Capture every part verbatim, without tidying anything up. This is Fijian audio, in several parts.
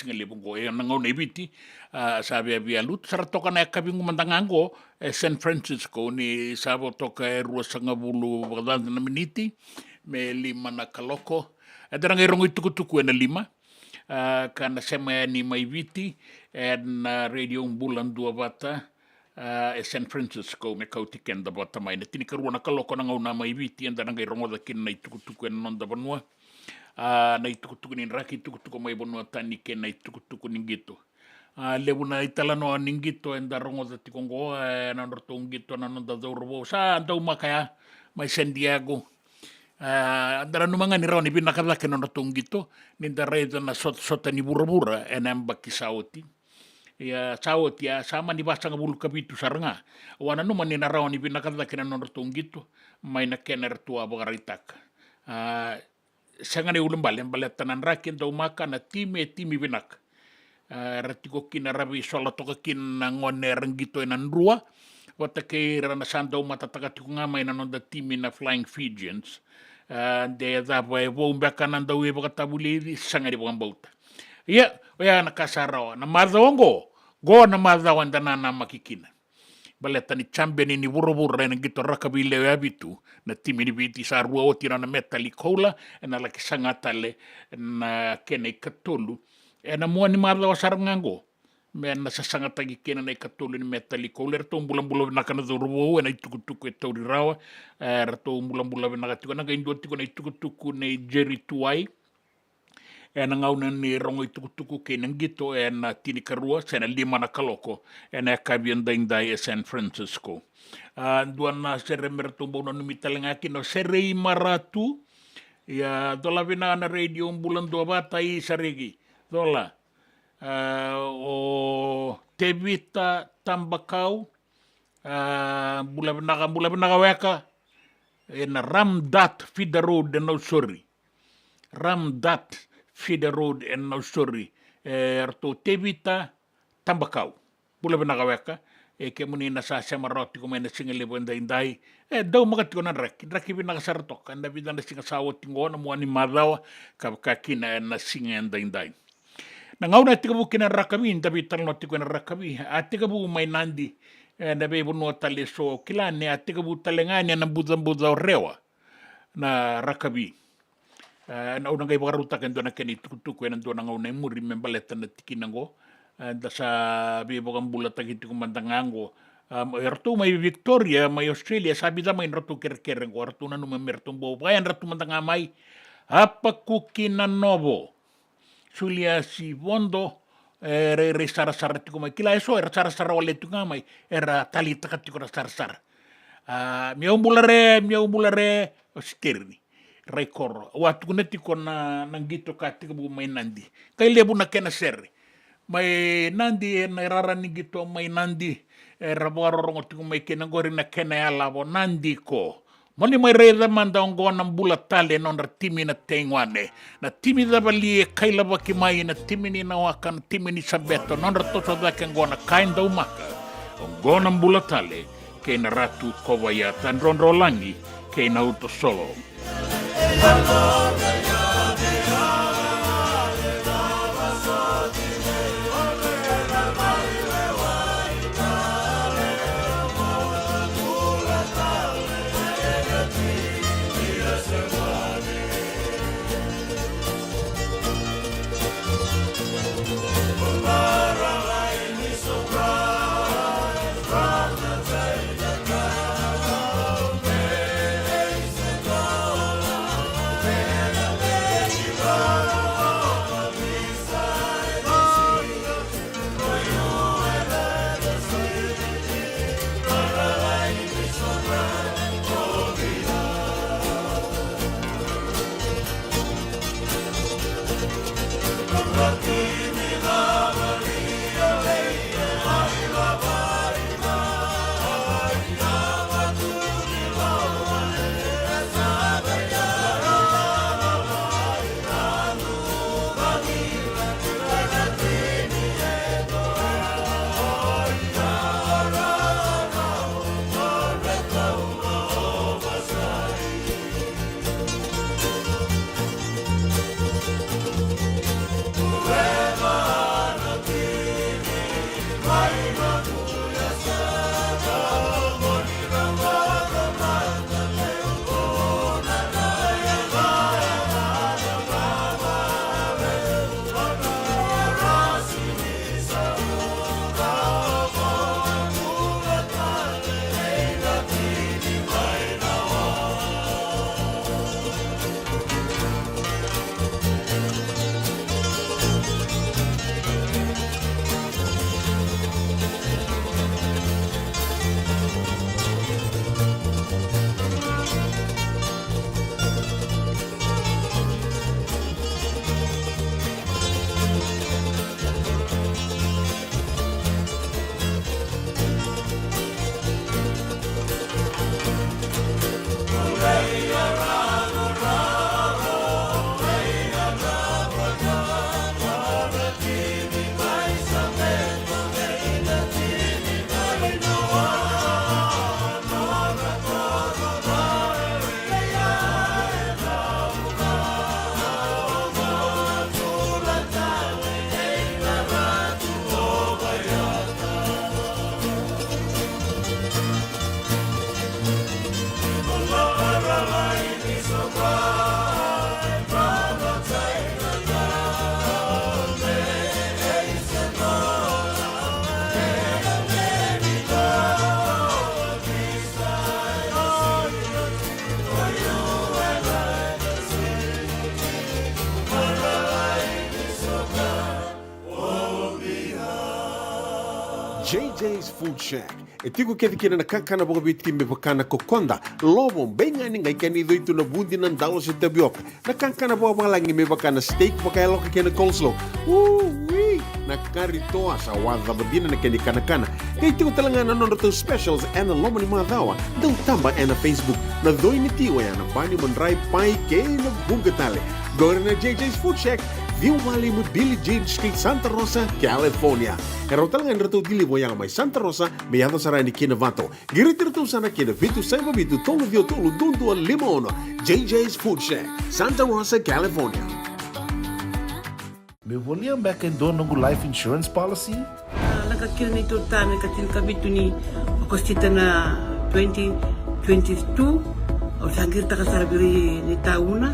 siga levu oqo. E na gauna i Viti, a, sa viavia lutu sara toka na yakavi qo mada ga oqo e San Francisco, ni sa vo toka e ruasagavulu vakacaca na miniti me lima na kaloko. Eda na qai rogo i tukutuku e na lima, a, ka na sema yani mai Viti e na Radio Bula Duavata, a, e San Francisco, me kauti keda vata mai. Na tinikarua na kaloko na gauna mai Viti, eda na qai rogoca kina na i tukutuku e na noda vanua, a, na i tukutuku ni draki, tukutuku mai vanua tani kei na i tukutuku ni qito. A, levu na i talanoa ni qito eda rogoca tiko oqo, e, na nodratou qito na noda cauravou sa daumaka ya mai San Diego. A, da nanuma ga ni rawa ni vinaka cake na nodratou qito ni da raica na sot-, sota ni vuravura e na yabaki sa oti. Ia, sa oti ya, sa mani vasagavulu ka vitu sara ga. Au a nanuma ni na rawa ni vinaka cake na nodratou qito mai na kena eratou a vakaraitaka. A, sega ni ulubale, baleta na draki e daumaka, na timi e timi vinaka. A, era tiko kina, era veisola toka kina na gone era qito e na Drua, vata kei ira na sa daumatataka tiko ga mai na noda timi na Flying Fijians. A, de cava e vou beka na dau veivakatavulici, sega ni vakabauta. Ia, oya na ka sa rawa na macawa oqo, qo na macawa eda nanamaki kina. Baleta ni champion ni vuravura e na qito rakavi lewe vitu, na timi ni Viti sa rua oti na nona metali koula, e na laki saga tale na kena i katolu e na mua ni macawa sara ga oqo. Me na sasagataki kina na i katolu ni metali koula, eratou bulabula vinaka na cauravou e na i tukutuku e tauri rawa, e, eratou bulabula vinaka tiko. Na qai dua tiko na i tukutuku nei Jerry Tuwai e na gauna ni rogo i tukutuku kei na qito e na tinikarua se na lima na kaloko e na yakavi edaidai e San Francisco. A, dua na sere me ratou bau nanumi tale ga kina o Serei Maratu. Ia, cola vinaka na Radio Bula Duavata, i Sariki. Cola. A, o Tevita Tabakau. A, bula vinaka, bula vinaka weka. E na Ramdat Feeder Road e Nausori. Ramdat Feeder Road e Nausori. E, ratou Tevita Tabakau. Bula vinaka weka. E, kemuni na sa sema rawa tiko mai na siga levu edaidai. E, daumaka tiko na draki. Draki vinaka sara toka. E na vica na siga sa oti oqo na mua ni macawa, ka vaka kina e na siga edaidai. Na gauna a tekivu kina na rakavi, da veitalanoa tiko e na rakavi. A tekivu mai Nadi, e, na veivanua tale eso, kila ni a tekivu tale ga ni e na bucabuca o Rewa na rakavi. E, na, au na qai vakarautaka e dua na kena i tukutuku e na dua na gauna e muri me baleta na tikina oqo. E, da sa veivakabulataki tiko mada ga oqo. A, e ratou mai Victoria, mai Australia, sa vica mai na ratou kerekere oqo, ratou nanuma me ratou bau vakayadra tu mada ga mai. Apakuki na novo. Suliasi Vodo, e rairai sarasara tiko mai. Kila eso, era sarasara wale tiko ga mai, era talitaka tiko na sarasara. A, miau bula re, miau bula re, o Siterini. Raikoro. Au a tukuna tiko na, na qito ka tekivu mai Nadi. Kai levu na kena sere. Mai Nadi, e na rara ni qito mai Nadi. Era vakarorogo tiko mai kina oqori na kena yalavo Nadi ko. Mo ni mai raica mada oqo na bula tale nodra timi na Teiguane. Na timi cavali e kailavaki mai na timi ni Nawaka, na timi ni Sabeto, nodra toso cake oqo na ka e daumaka. Oqo na bula tale kei na Ratu Kovaiata, Drodrolagi kei na Uto Solo. J J's Food Shack. E tiko kece kina na kakana vakaviti me vaka na kokoda, lovo, beigani, qai kena icoi tu na vudi, na dalo se tavioka. Na kakana vakavalagi me vaka na steak vakayaloka kei na coleslaw. Ui! Na kari toa sa wacava dina na kena ikanakana. Qai tiko tale ga na nodratou specials ena loma ni macawa. Dau taba ena Facebook. Na coi ni ti oya na bani, madrai, pai kei na vuqa tale. Qori na J J's Food Shack, ciwa walu lima Billie Jean Street, Santa Rosa, California. E rawa tale ga ni ratou deliver yaga mai Santa Rosa me yaco sara yani ki Novato. Qiriti iratou sara ki na vitu saiva vitu tolu ciwa tolu dua dua lima ono. J J's Food Shack, Santa Rosa, California. Meu volia beka e dua noqu life insurance policy? A, lako kina neitou ta me ka tinikavitu ni Okosita na twenty twenty-two. Au sa qiritaka sara vei ira ni tauna.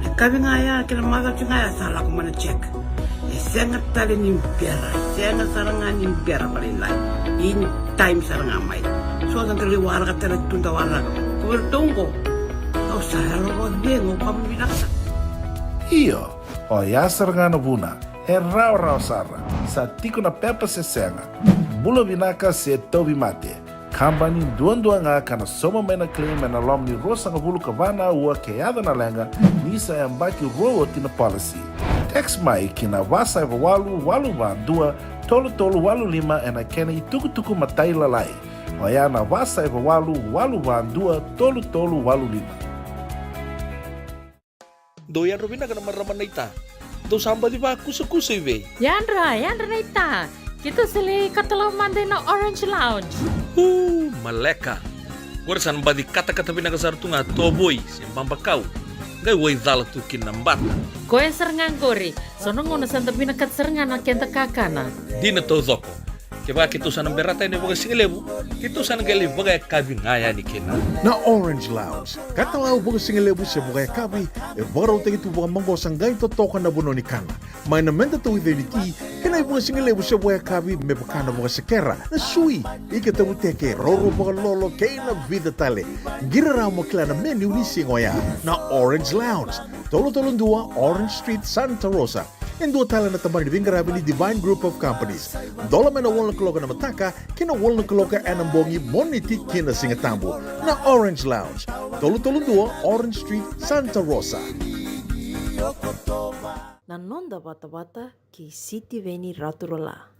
Na kavi ga ya kei na macawa ga ya sa lako mai na check. E sega tale ni bera, sega sara ga ni bera vakalailai. In time sara ga mai. So da dau lai waraka tale tu, da waraka. Ko vei ratou qo, au sa yalo vakacegu, au vakavinavinaka sara. Io, oya sara ga na vuna. E rawarawa sara. Sa tiko na pepa se sega. Bula vinaka se tauvimate. Kabani duadua ga ka na sauma mai na claim ena loma ni ruasagavulu ka va na aua ke yaco na leqa ni sa yabaki rua oti na policy. Text mai ki na va saiva walu walu va dua tolu tolu walu lima ena kena itukutuku matailalai. Oya na va saiva walu walu va dua tolu tolu walu lima. Dou yadra vinaka na marama naita. Dou sa baci vakusakusa i vei? Yadra, yadra naita. Keitou sa lai katalau mada ina Orange Lounge. Uu, maleka. Qori sa na baci katakata vinaka sara tu ga tovoi se babakau. Qai waicala tu kina na bata. Koya sara ga qori. So na gauna sa da vinakata sara ga na keda kakana. Dina taucoko. Kevaka keitou sa na berata yani vakasigalevu, keitou sa na qai lai vakayakavi ga yani kina. Na Orange Lounge, katalau vakasigalevu se vakayakavi, e vakarautaki tu vakamaqosa qai totoka na vanua ni kana. Mai na meda tauica ni ti, kei na ivakasigalevu se vakayakavi me vaka na vakasekera, na sui, ika tavuteke, rourou vakalolo, kei na vica tale. Qiri rawa mo kila na menu ni siga oya. Na Orange Lounge, tolu tolu dua Orange Street, Santa Rosa. E dua tale na tabana ni veiqaravi ni Divine Group of Companies. Dola mai na walu na kaloko ena mataka ki na walu na kaloko ena bogi, Moniti ki na Sigatabu. Na Orange Lounge, tolu tolu dua Orange Street, Santa Rosa. Na noda vatavata kei Sitiveni Raturala.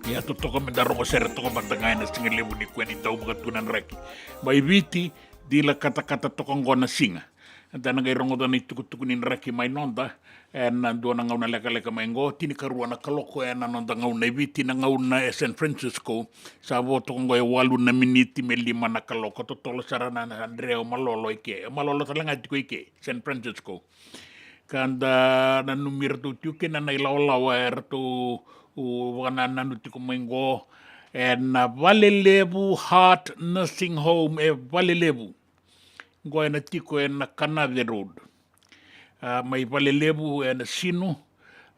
Ia totoka me da rogo sere toka mada ga ena siga levu nikua ni dau vakatunadraki mai Viti, dila katakata toka oqo na siga. Da na qai rogoca na itukutuku ni draki mai noda ena dua na gauna lekaleka mai oqo, tinikarua na kaloko ena noda gauna e Viti, na gauna e San Francisco. Sa vo toka oqo e walu na miniti me lima na kaloko, totolo sara na, na dre o Malolo i ke. O Malolo tale ga tiko i ke, San Francisco. Ka da nanumi iratou tiko kina na ilawalawa eratou vakanananu tiko mai oqo ena Valelevu Heart Nursing Home e Valelevu. Oqo ena tiko ena Kanave Road. A, mai Valelevu ena Sinu,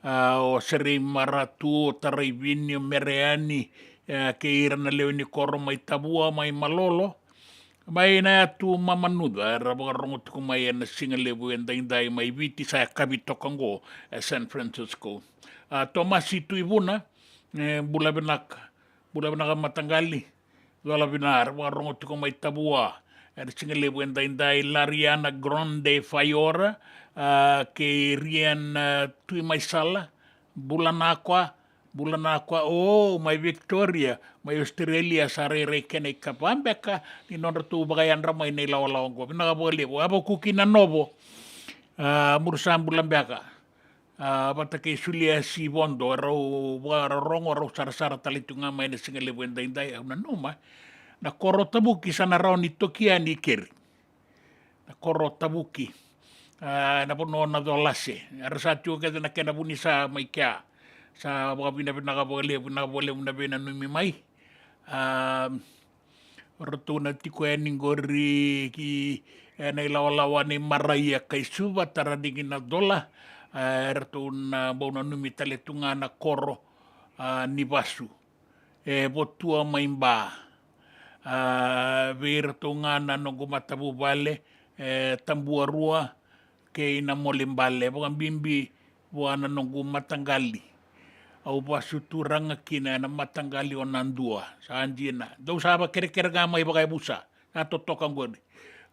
a, o Serei Maratu, o Taraivini, o Mereani, e, kei ira na lewe ni koro mai Tavua, mai Malolo, mai na yatu Mamanuca, era vakarogo tiko mai ena siga levu edaidai mai Viti, sa yakavi toka oqo e San Francisco. A, Tomasi Tuivuna, e, bula vinaka, bula vinaka mataqali, cola vina, era vakarogo tiko mai Tavua ena siga levu edaidai, Lariana Grande Faiora, a, kei Rian, a, Tuimaisala, bula vinaka, bula vinaka, o, mai Victoria, mai Australia, sa rairai kena ikava beka ni nodratou vakayadra mai na ilawalawa oqo. Vinaka vakalevu, a, Vakuki Nanovo, a, muri sa bula beka. A, vata kei Sulia Sivodo, rau vakarorogo, rau sarasara tale tu ga mai na siga levu edaidai, au nanuma na koro tavuki sa na rawa ni toki yani i keri. Na koro tavuki, a, na vanua o Nacolase, era sa tiko kece na kena vunisa mai kea. Sa vakavinavinaka vakalevu, vinaka vakalevu na veinanumi mai. A, ratou na tiko yani qori ki, e, na ilawalawa ni Maraia kai Suva, Taraniki na Cola, e, ratou na bau nanumi tale tu ga na koro, a, ni vasu. E, Votua mai Ba. A, vei iratou ga na noqu matavuvale, e, Tabuarua, kei na Molibale, vakabibi vua na noqu mataqali. Au vasu turaga kina ena mataqali o Nadua. Sa dina. Dou sa vakerekere ga mai vakayavusa. Sa totoka qori.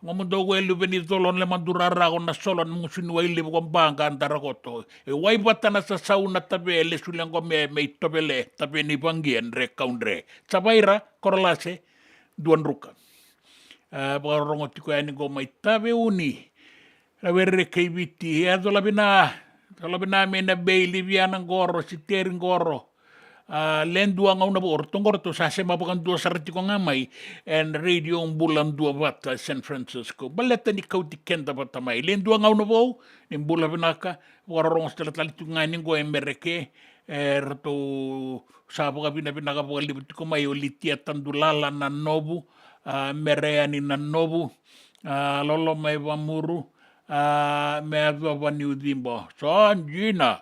Gomudou e luve ni colo na lemadurara ko Nasolo na gusu ni wai levu ko Ba qa Darakoto. E wai vata na sasau na tave lesu leqo me, me itovele, tave ni vaqi e dre kau dre. Savaira, Korolase, Dua Druka. A, vakarorogo tiko yani qo mai Taveuni. Na were kei Viti, e, cola vina, cola vina mai na Bei, Liviana qoro, Siteri qoro. A, le dua gauna vou, o ratou qo ratou sa sema vakadua sara tiko ga mai ena Radio Bula Duavata San Francisco. Baleta ni kauti keda vata mai. Le dua gauna vou, ni bula vinaka, vakarorogo sara tale tiko ga ni qo e Mereke, e, ratou sa vakavinavinaka vakalevu tiko mai o Litia Tadulala Nanovu, a, Mereani Nanovu, a, Lolo mai Vamuru, a, me yacova niu ciba. Sa dina.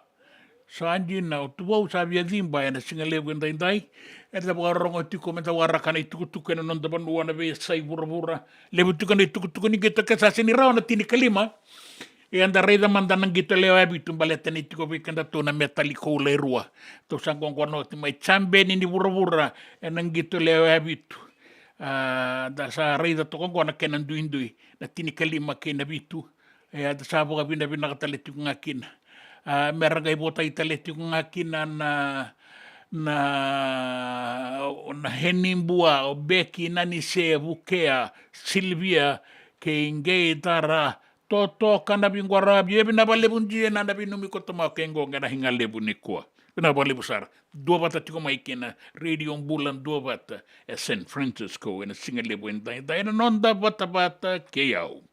Sa dina, o Tuvou sa via ciba ena siga levu edaidai. Eda vakarorogo tiko meda waraka na itukutuku ena noda vanua na veiyasai vuravura. Levu tiko na itukutuku ni qito ke sa sega ni rawa na tinikalima. Ia da raica mada na qito lewe vitu baleta ni tiko vei kedatou na metali koula e rua. Tou sa qoqona oti mai jabeni ni vuravura ena qito lewe vitu. A, da sa raica toka qo na kena duidui na tinikalima kei na vitu. E, da sa vakavinavinaka tale tiko ga kina. A, me ra qai votai tale tiko ga kina na, na, na Heni Bua, o Beki, Nanise, Vukea, Silvia, kei Qei Tara, Toto, ka na veiqaravi, e vinaka vakalevu dina na veinanumi koto mai kei qo ena siga levu nikua. Vinaka vakalevu sara. Duavata tiko mai kina Radio Bula Duavata e San Francisco ena siga levu edaidai ena noda vatavata kei au.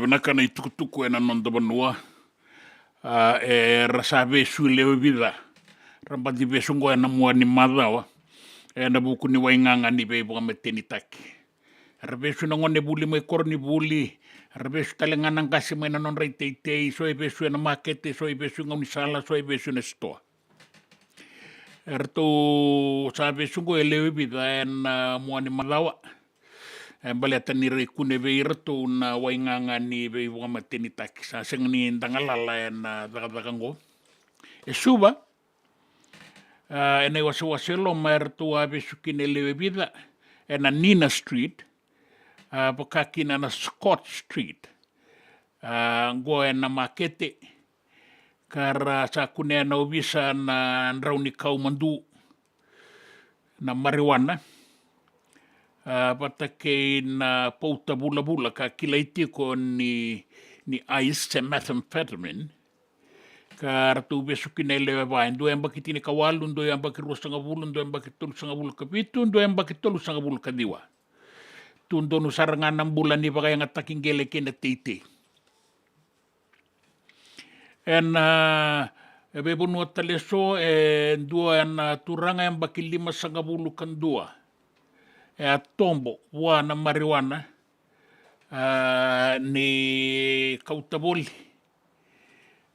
Vinaka na itukutuku ena noda vanua. A, era sa vesu lewe vica. Ra baci vesu oqo ena mua ni macawa. Ena vuku ni waigaga ni veivakamatenitaki. Era vesu na gonevuli mai koronivuli. Era vesu tale ga na qase mai na nodra iteitei. So e vesu ena makete, so e vesu i gaunisala, so e vesu ena sitoa. Eratou sa vesu oqo e lewe vica ena mua ni macawa. E baleta ni ra kune vei iratou na waigaga ni veivakamatenitaki. Sa sega ni da galala ena cakacaka oqo. E Suva, a, ena iwasewase e loma eratou a vesu kina e lewe vica ena Nina Street, a, vaka kina na Scott Street. A, oqo ena makete, ka ra sa kunea na ovisa na drau ni kau madu, na marijuana, a, vata kei na pauta vulavula ka kilai tiko ni, ni ice se methamphetamine, ka ratou vesu kina e lewe va, e dua yabaki tinikawalu, dua yabaki ruasagavulu, dua yabaki tolusagavulu ka vitu, dua yabaki tolusagavulu ka ciwa. Tu donu sara ga na bula ni vakayagataki qele kei na teitei. Ena, a, e veivanua tale eso, e dua na turaga yabaki limasagavulu ka dua e a tobo vua na marijuana, a, ni kauta voli,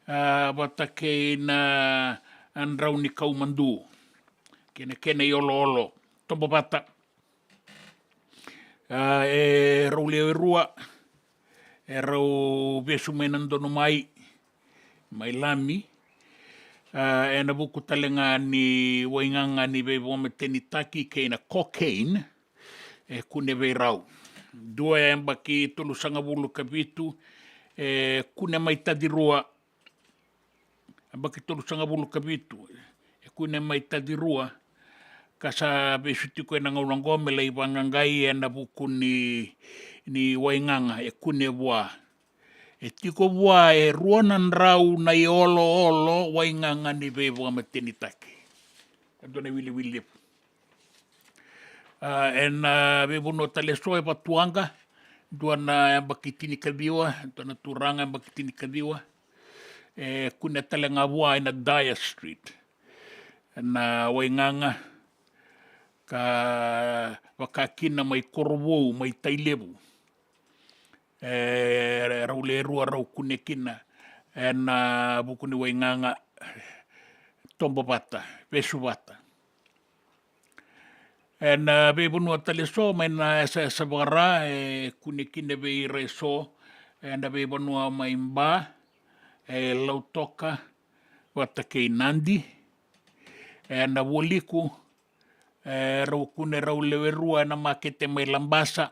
a, vata kei na, a, drau ni kau madu kei na kena ioloolo. Tobo vata, a, e rau lewe rua, e rau vesu mai na donu mai, mai Lami, a, ena vuku tale ga ni waigaga ni veivakamatenitaki kei na cocaine, e kune vei rau. Dua e yabaki tolusagavulu ka vitu, e kune mai Tacirua, yabaki tolusagavulu ka vitu, e kune mai Tacirua, ka sa vesu tiko ena gauna oqo me lai vaqaqai ena vuku ni, ni waigaga e kune vua. E tiko vua e rua na drau na ioloolo waigaga ni veivakamatenitaki. E dua na iwiliwili levu. A, ena, a, veivanua tale eso e Vatuwaqa, dua na yabaki tinikaciwa, dua na turaga yabaki tinikaciwa, e kune tale ga vua ena Dyer Street na waigaga, ka vaka kina mai Korovou, mai Tailevu. E rau lewe rua rau kune kina ena vuku ni waigaga. Tobo vata, vesu vata. Ena, a, veivanua tale eso mai na yasayasa vaka-Ra, e kune kina vei ira eso, ena veivanua mai Ba, e Lautoka vata kei Nadi. Ena Vualiku, e rau kune rau lewe rua ena makete mai Labasa.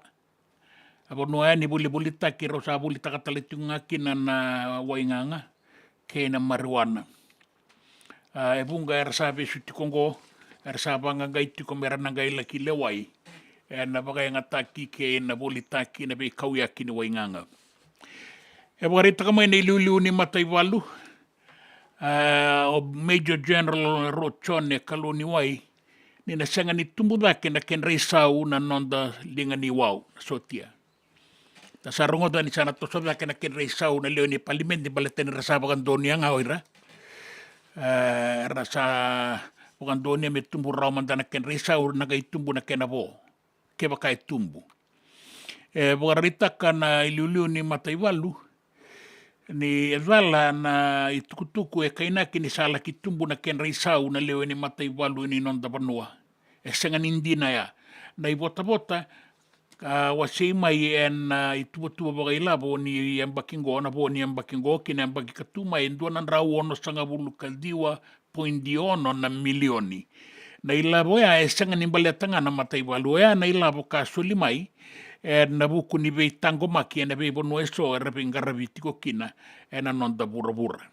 A vanua ya ni volivolitaki, rau sa volitaka tale tiko ga kina na waigaga kei na marijuana. A, e vuqa era sa vesu tiko oqo, era sa vaqaqai tiko me ra na qai laki lewai ena vakayagataki kei na volitaki na veikauyaki ni waigaga. E vakaraitaka mai na iliuliu ni mataivalu, a, o Major General Rochone Kalauniwai, ni na sega ni tubu cake na kedra isau na noda liga ni wau, na sotia. Da sa rogoca ni sa na toso cake na kedra isau na lewe ni palimedi baleta ni ra sa vakadonuya ga o ira. E, ra sa vakadonuya me tubu rawa mada na kedra isau, na qai tubu na kena vo, kevaka e tubu. E vakaraitaka na iliuliu ni mataivalu ni e cala na itukutuku e kainaki ni sa laki tubu na kedra isau na lewe ni mataivalu ni noda vanua. E sega ni dina ya. Na ivotavota ka wasei mai ena, a, ituvatuva vakailavo ni yabaki qo, na vo ni yabaki qo ki na yabaki ka tu mai, e dua na drau onosagavulu ka ciwa poidi ono na milioni. Na ilavo oya e sega ni baleta ga na mataivalu, oya na ilavo ka soli mai ena vuku ni veitaqomaki ena veivanua eso era veiqaravi tiko kina ena noda vuravura.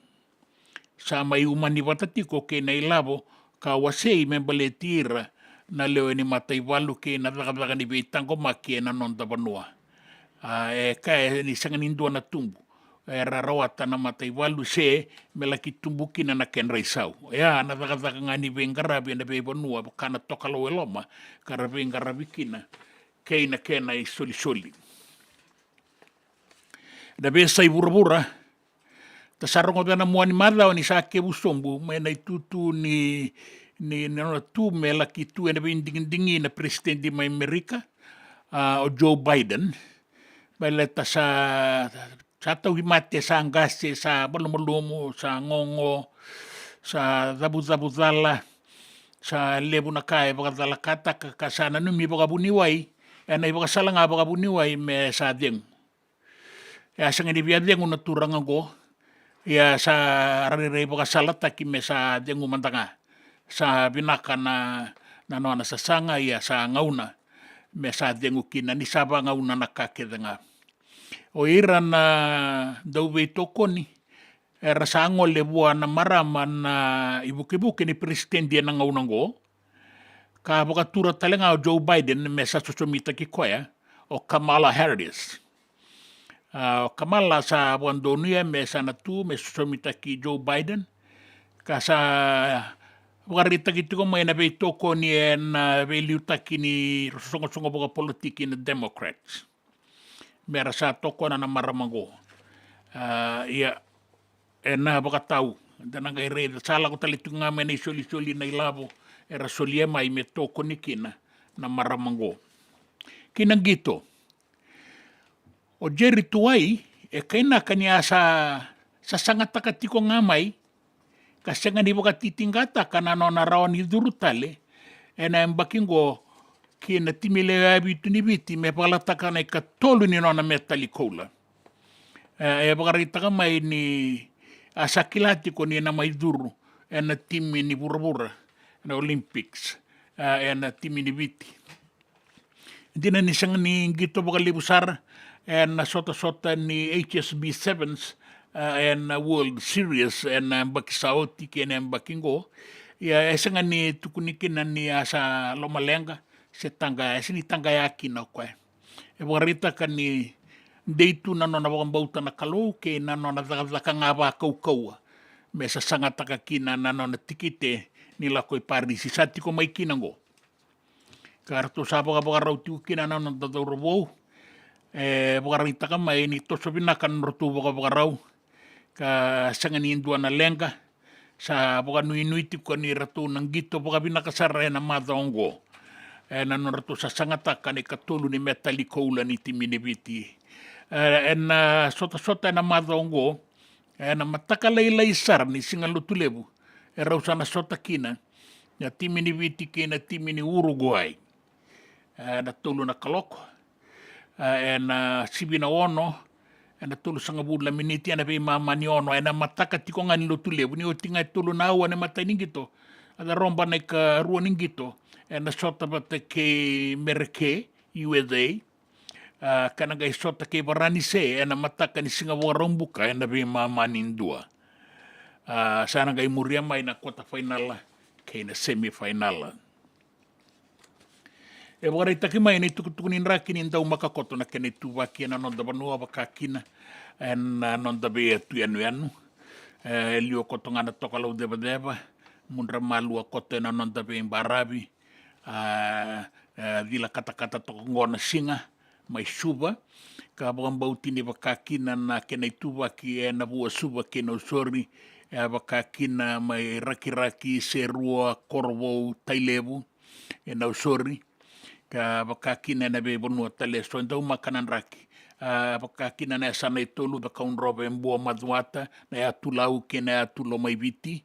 Sa mai umani vata tiko kei na ilavo ka wasei me baleti ira na lewe ni mataivalu kei na cakacaka ni veitaqomaki ena noda vanua. A, e kaya ni sega ni dua na tubu era rawata na mataivalu se me laki tubu kina na kedra isau. Oya na cakacaka ga ni veiqaravi ena veivanua vaka na Tokalau e Loma ka ra veiqaravi kina kei na kena isolisoli. Na veiyasai vuravura, da sa rogoca na mua ni macawa ni sa kevu sobu mai na itutu ni, ni, ni nona tu me laki tu ena veidigidigi na peresitedi mai Amerika, a, o Joe Biden. Baleta sa, sa tauvimate, sa qase, sa malumalumu, sa gogo, sa cavucavu cala, sa levu na ka e vakacalakataka, ka sa nanumi vakavuniwai ena ivakasala ga vakavuniwai me sa cegu. E a sega ni via cegu na turaga oqo, ia sa rairai vakasalataki me sa cegu mada ga. Sa vinaka na, na nona sasaga, ia sa gauna me sa cegu kina ni sa vagauna na ka kece ga. O ira na dauveitokoni era sa gole vua na marama na ivukevuke ni peresitedi ena gauna oqo, ka vakatura tale ga o Joe Biden me sa sosomitaki koya o Kamala Harris. A, o Kamala sa vakadonuya me sa na tu me sosomitaki Joe Biden, ka sa vakaraitaki tiko mai na veitokoni ena veiliutaki ni soqosoqo vakapolitiki na Democrats. Me ra sa tokona na marama oqo. A, ia, ena vakatau, da na qai raica, sa lako tale tiko ga mai na isolisoli na ilavo era solia mai me tokoni kina na marama oqo. Kei na qito, o Jerry Tuwai e kainaka ni a sa sasagataka tiko ga mai ka sega ni vakatitiqataka na nona rawa ni curu tale ena yabaki oqo ki na timi lewe vitu ni Viti me vakalataka na ikatolu ni nona metali koula. E, e vakaraitaka mai ni a sa kila tiko ni na mai curu ena timi ni vuravura, na Olympics, e, ena timi ni Viti. Dina ni sega ni qito vakalevu sara ena sotasota ni H S B Sevens, e, ena World Series ena yabaki sa oti kei na yabaki oqo. Ia e sega ni tukuni kina ni a sa lomaleqa se taqaya, e sega ni taqaya kina o koya. E vakaraitaka ni dei tu na nona vakabauta na Kalou kei na nona cakacaka ga vakaukauwa me sasagataka kina na nona tikite ni lako i Parisi, sa tiko mai kina oqo. Ka ratou sa vakavakarau tiko kina na noda cauravou. E vakaraitaka mai ni toso vinaka na nodratou vakavakarau, ka sega ni dua na leqa. Sa vakanuinui tiko ni ratou na qito vakavinaka sara ena macawa oqo ena nodratou sasagataka na ikatolu ni metali koula ni timi ni Viti. E, ena sotasota ena macawa oqo, ena mataka lailai sara ni Siga Lotulevu, e rau sa na sota kina na timi ni Viti kei na timi ni Uruguay. E, na tolu na kaloko, e, ena sivi na ono, ena tolusagavulu na miniti, ena veimama ni ono, ena mataka tiko ga ni Lotulevu, ni oti ga e tolu na aua na imatai ni qito, a caroba na ikarua ni qito, ena sota vata kei Mereke, U S A, a, ka na qai sota kei Varanise ena mataka ni Siga Vakaraubuka ena veimama ni dua. A, sa na qai muria mai na quarter final kei na semi final. E vakaraitaki mai na itukutuku ni draki ni daumaka koto na kena ituvaki ena noda vanua, vaka kina ena noda veiyatu yanuyanu. E liwa koto ga na tokalau cevaceva, mudra malua koto ena noda veibaravi. A, e, cila katakata toka oqo na siga mai Suva, ka vakabauti ni vaka kina na kena ituvaki ena Vuasuva kei Nausori, e a vaka kina mai Rakiraki, Serua, Korovou, Tailevu, e Nausori, ka vaka kina ena veivanua tale eso e daumaka na draki. A, vaka kina na yasana e tolu, Cakaudrove, Bua, Macuata, na yatu Lau kei na yatu Lomaiviti,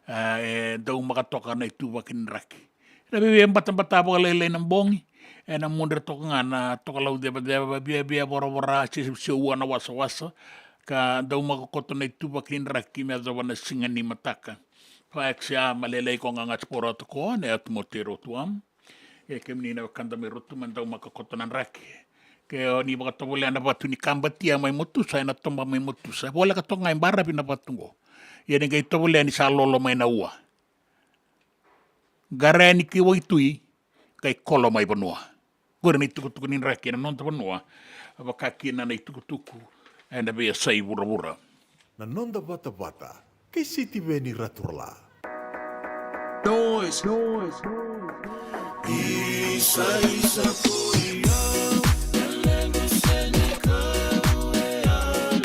a, e daumaka toka na ituvaki ni draki. Ena veibatabata vakalailai na bogi, ena mudre toka ga na tokalau cevaceva, viavia voravora, se, seua na wasawasa, ka daumaka koto na ituvaki ni draki me yacova na siga ni mataka. Fa X A, Malelei, Kogaga, Sporoto, ko na yatu Moteiro, Tuam. E kemuni na wekada mai Rotuma, daumaka koto na draki. Ke o ni vakatovolea na vatu ni kabatia mai Motusa, ena toba mai Motusa, voleka toka ga e baravi na vatu oqo. Ia ni qai tovolea ni sa lolo mai na ua. Qara yani ki waitui, qai kolo mai vanua. Qori na itukutuku ni draki ena noda vanua, vaka kina na itukutuku ena veiyasai vuravura. Na noda vatavata kei Sitiveni Raturala. Noise, noise, noise. Isa, isa, ko ia, na levu seni kau e a.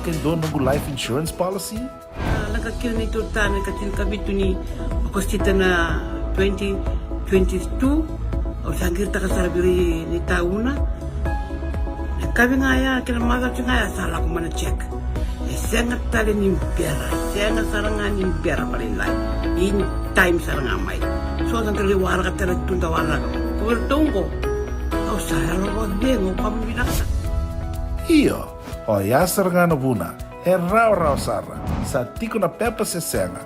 Ke dua noqu life insurance policy? A, lako kina na neitou ta na ikatini ka vitu ni Okosita na twenty twenty-two. Au sa qiritaka sara vei ira na itauna. Na kavi ga ya kei na macawa ga ya sa lako mai na check. E sega tale ni bera, sega sara ga ni bera vakalailai. In time sara ga mai. So sa dau lai waraka tale tu da waraka. Ko iratou qo, au sa yalo vakacegu, au kama vinaka. Io, oya sara ga na vuna. E rawarawa sara, sa tiko na pepa se sega,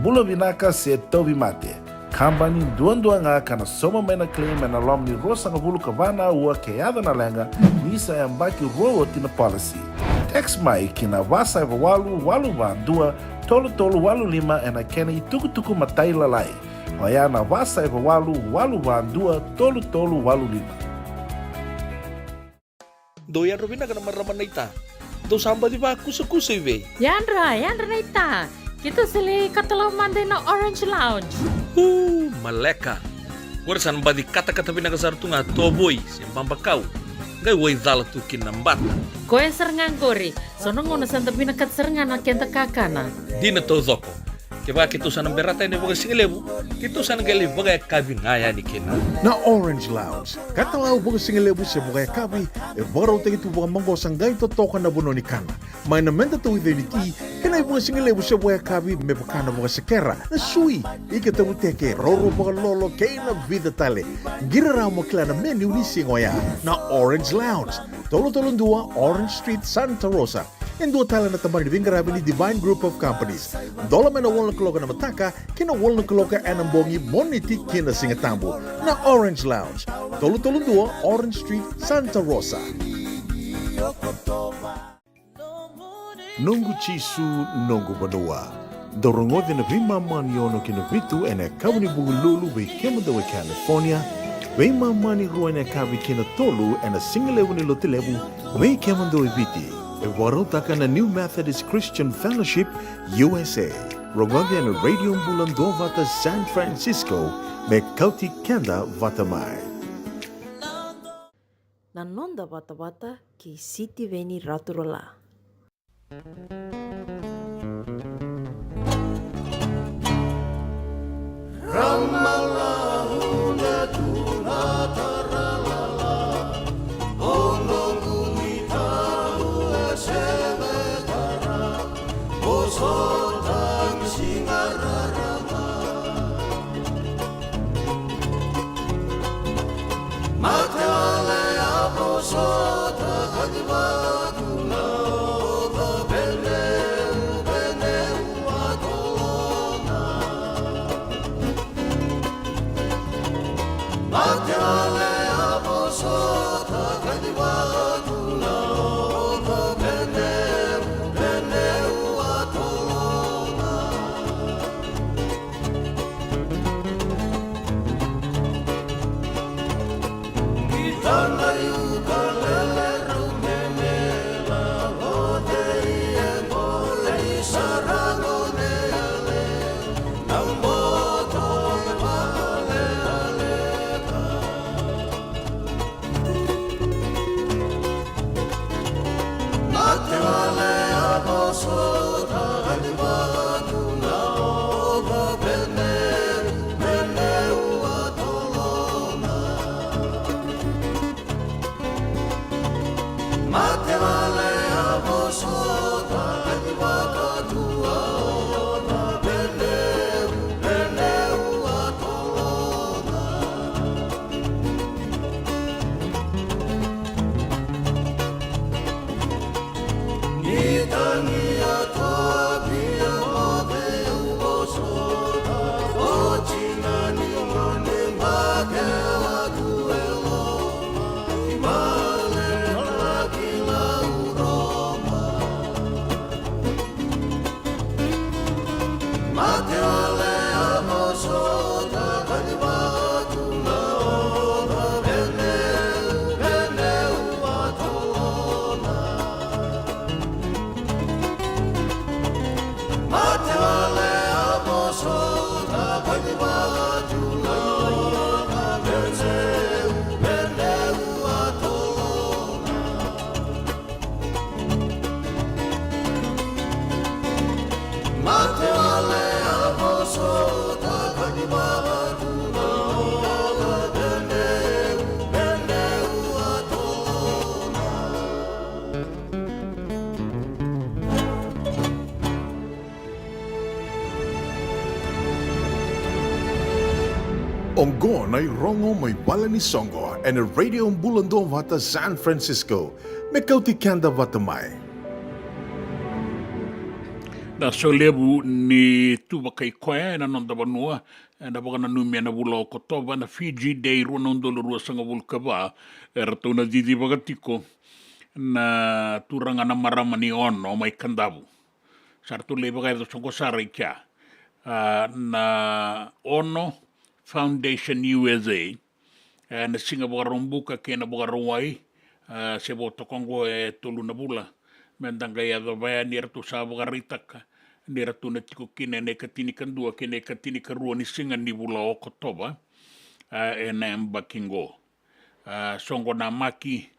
bula vinaka se tauvimate. Kabani duadua ga ka na sauma mai na claim ena loma ni ruasagavulu ka va na aua ke yaco na leqa, ni sa yabaki rua oti na policy. Text mai ki na va saiva walu walu va dua tolu tolu walu lima ena kena itukutuku matailalai. Oya na va saiva walu walu va dua tolu tolu walu lima. Dou yadra vinaka na marama naita. Dou sa baci vakusakusa i vei? Yadra, yadra naita. Keitou sa lai katalau mada ina Orange Lounge. U, maleka. Qori sa na baci katakata vinaka sara tu ga, tovoi se babakau. Qai waicala tu kina na bata. Koya sara ga qori. So na gauna sa da vinakata sara ga na keda kakana. Dina taucoko. Kevaka keitou sa na berata yani vakasigalevu, keitou sa na qai lai vakayakavi ga yani kina. Na Orange Lounge, katalau vakasigalevu se vakayakavi, e vakarautaki tu vakamaqosa, qai totoka na vanua ni kana. Mai na meda tauica ni ti, kei na ivakasigalevu se vakayakavi me vaka na vakasekera, na sui, ika tavuteke, roro vakalolo kei na vica tale. Qiri rawa mo kila na menu ni siga oya. Na Orange Lounge, tolu tolu dua Orange Street, Santa Rosa. E dua tale na tabana ni veiqaravi ni Divine Group of Companies. Dola mai na walu na kaloko ena mataka ki na walu na kaloko ena bogi, Moniti ki na Sigatabu. Na Orange Lounge, tolu tolu dua Orange Street, Santa Rosa. Noqu Jisu, noqu vanua. Dou rogoci na veimama ni ono ki na vitu ena yakavi ni Vukelulu vei kemudou e California, veimama ni rua ena yakavi ki na tolu ena sigalevu ni Lotulevu vei kemudou e Viti. E vakarautaka na New Methodist Christian Fellowship U S A. Rogoci ena Radio Bula Duavata San Francisco me kauti keda vata mai. Na noda vatavata kei Sitiveni Raturala. Oqo na irogo mai vale ni soqo ena Radio Bula Duavata San Francisco. Me kauti keda vata mai. Na solevu ni tu vakaikoya ena noda vanua ena vakananumi ena vula o Okotova, na Fiji Day rua na udolu ruasagavulu ka va, eratou na cicivaka tiko na turaga na marama ni Ono mai Kadavu. Sa ratou lai vakayaco soqo sara i kea. A, na Ono Foundation U S A, e, na siga Vakaraubuka kei na Vakarauwai, e, se vo toka oqo e tolu na vula. Me da qai yacova yani, eratou sa vakaraitaka ni ratou na tiko kina ena ikatinikadua kei na ikatinikarua ni siga ni vula o Okotova, e, ena yabaki qo. A, soqo namaki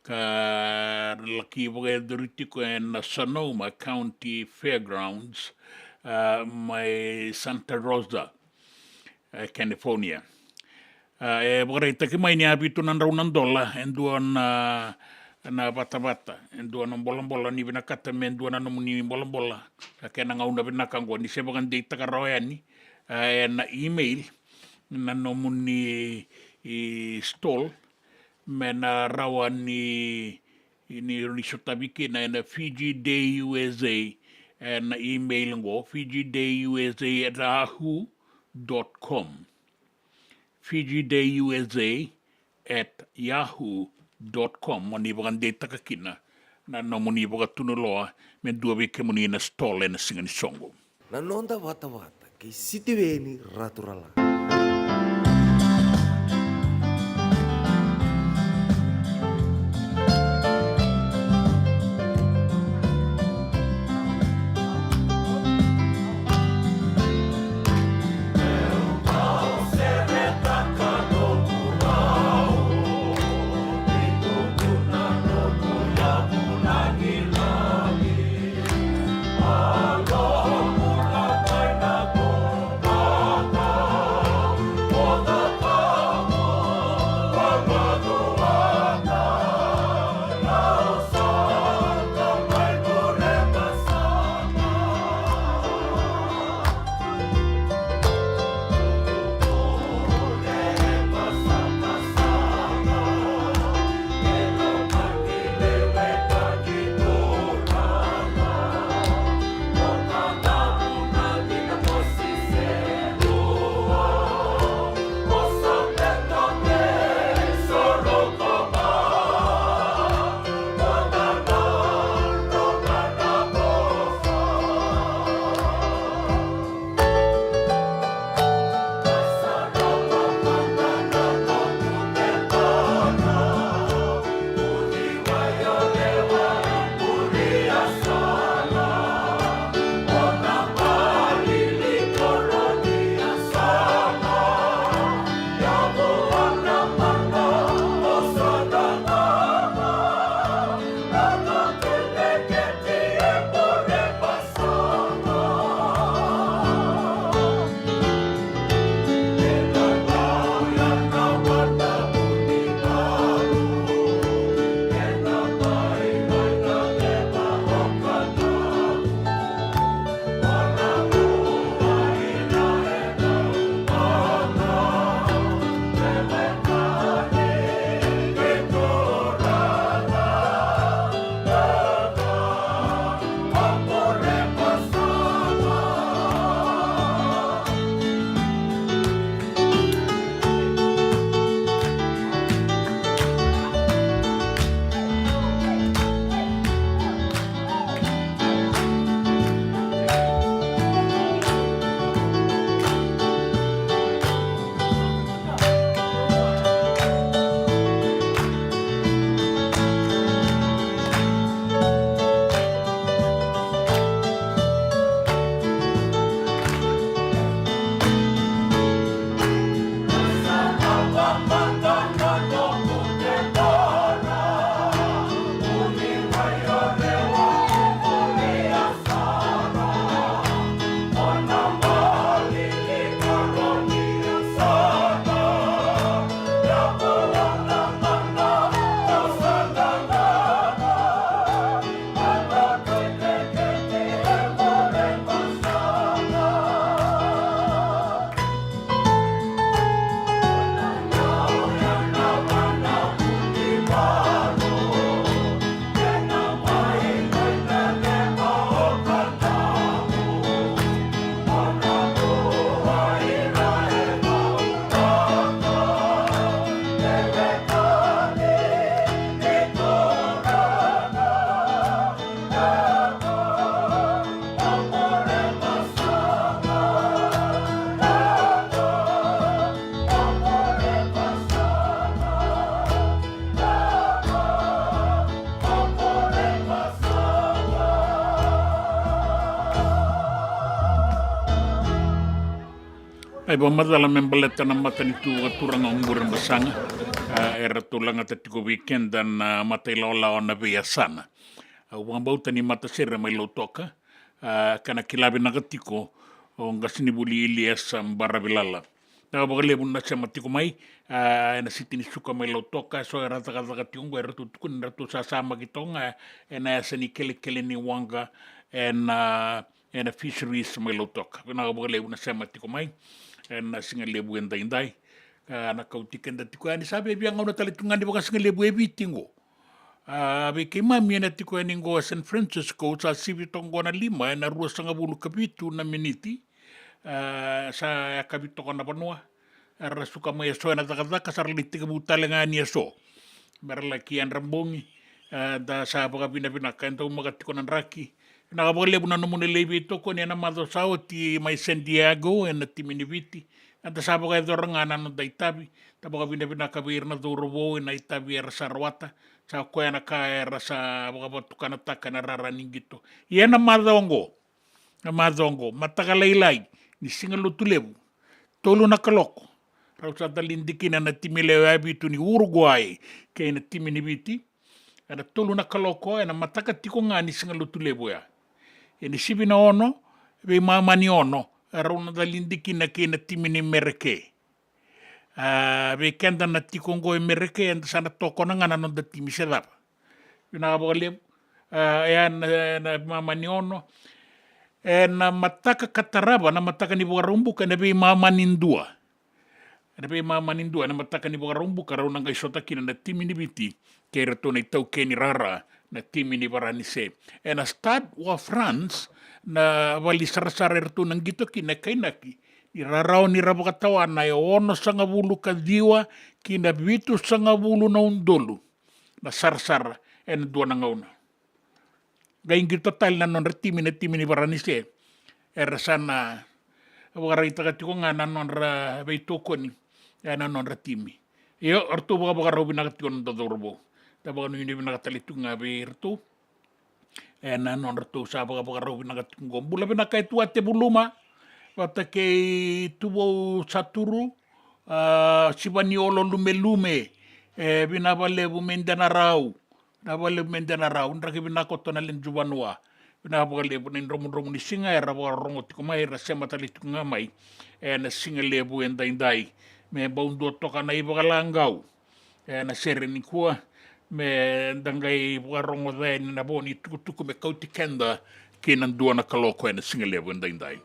ka laki vakayacori tiko ena Sonoma County Fairgrounds, a, mai Santa Rosa, e, California. A, e vakaraitaki mai ni a vitu na drau na dola e dua na, na vatavata, e dua na bolabola, ni vinakata me dua na nomuni bolabola, ka kena gauna vinaka oqo, ni se vakadeitaka rawa yani, a, ena email na nomuni, i, stall, me na rawa ni, ni, ni sotavi kina ena Fiji Day U S A, ena email oqo, Fiji Day U S A at yahoo dot com. Fiji Day U S A at yahoo dot com, mo ni vakadeitaka kina na nomuni vakatunuloa me dua vei kemuni na stall ena siga ni soqo. Na noda vatavata kei Sitiveni Raturala. E vakamacala me baleta na matanitu vakaturaga o Burebasaga, a, eratou lagata tiko vei keda na matailawalawa na veiyasana. Au vakabauta ni matasere mai Lautoka, a, ka na kila vinaka tiko o qasenivuli Iliesa Baravilala. Vinaka vakalevu na sema tiko mai, a, ena siti ni suka mai Lautoka, eso era cakacaka tiko qo, eratou tukuni, eratou sasamaki toka ga ena yasa ni kelekele ni waqa ena, ena Fisheries mai Lautoka. Vinaka vakalevu na sema tiko mai ena sigalevu edaidai. A, na kauti keda tiko yani, sa via gauna tale tu ga ni vakasigalevu e Viti qo. A, vei keimami ena tiko yani qo e San Francisco, sa sivi toka qo na lima ena ruasagavulu ka vitu na miniti. A, sa yakavi toka na vanua. Era suka mai eso ena cakacaka, sa ra lai tekivu tale ga ni eso. Me ra laki yadra bogi, a, da sa vakavinavinaka, e daumaka tiko na draki. Vinaka vakalevu na nomuni lai veitokoni ena macawa sa oti mai San Diego, ena timi ni Viti. Eda sa vakayacora ga na noda itavi, da vakavinavinaka vei ira na cauravou ena itavi era sa rawata, sa koya na ka era sa vakavatukanataka ena rara ni qito. Ia na macawa oqo, na macawa oqo, mataka lailai ni Siga Lotulevu, tolu na kaloko, rau sa talidikina na timi lewe vitu ni Uruguay kei na timi ni Viti, ena tolu na kaloko, ena mataka tiko ga ni Siga Lotulevu ya. Ena sivi na ono, veimama ni ono, e rau na talidikina kei na timi ni Mereke. A, vei keda na tiko oqo e Mereke, eda sa na tokona ga na noda timi se cava. Vinaka vakalevu. A, ena, ena mama ni ono, ena mataka ka tarava, na mataka ni Vakaraubuka, ena veimama ni dua. Ena veimama ni dua, ena mataka ni Vakaraubuka, rau na qai sota kina na timi ni Viti kei iratou na itaukei ni rara, na timi ni Varanise. Ena Stade wa France, na vale ni sarasara eratou na qito kina, e kainaki ni rarawa ni ra vakatawana e onosagavulu ka ciwa ki na vitusagavulu na udolu na sarasara ena dua na gauna. Qai qito tale na nodra timi, na timi ni Varanise. Era sa na vakaraitaka tiko ga na nodra veitokoni ena nodra timi. Io, eratou vakavakarau vinaka tiko na noda cauravou. Da vakanuinui vinaka tale tu ga vei iratou ena nodratou sa vakavakarau vinaka tiko qo. Bula vinaka e Tuate Vuluma vata kei Tuvou Saturu, a, Sivaniolo Lumelume, e, vinaka vakalevu me dua na rau. Vinaka vakalevu me dua na rau, draki vinaka o Tonaleni Juvanua. Vinaka vakalevu na idromudromu ni siga era vakarorogo tiko mai, era sema tale tiko ga mai ena sigalevu edaidai. Me bau dua toka na ivakalagau ena sere nikua, me da qai vakarogoca yani na vo ni tukutuku me kauti keda ki na dua na kaloko ena sigalevu edaidai.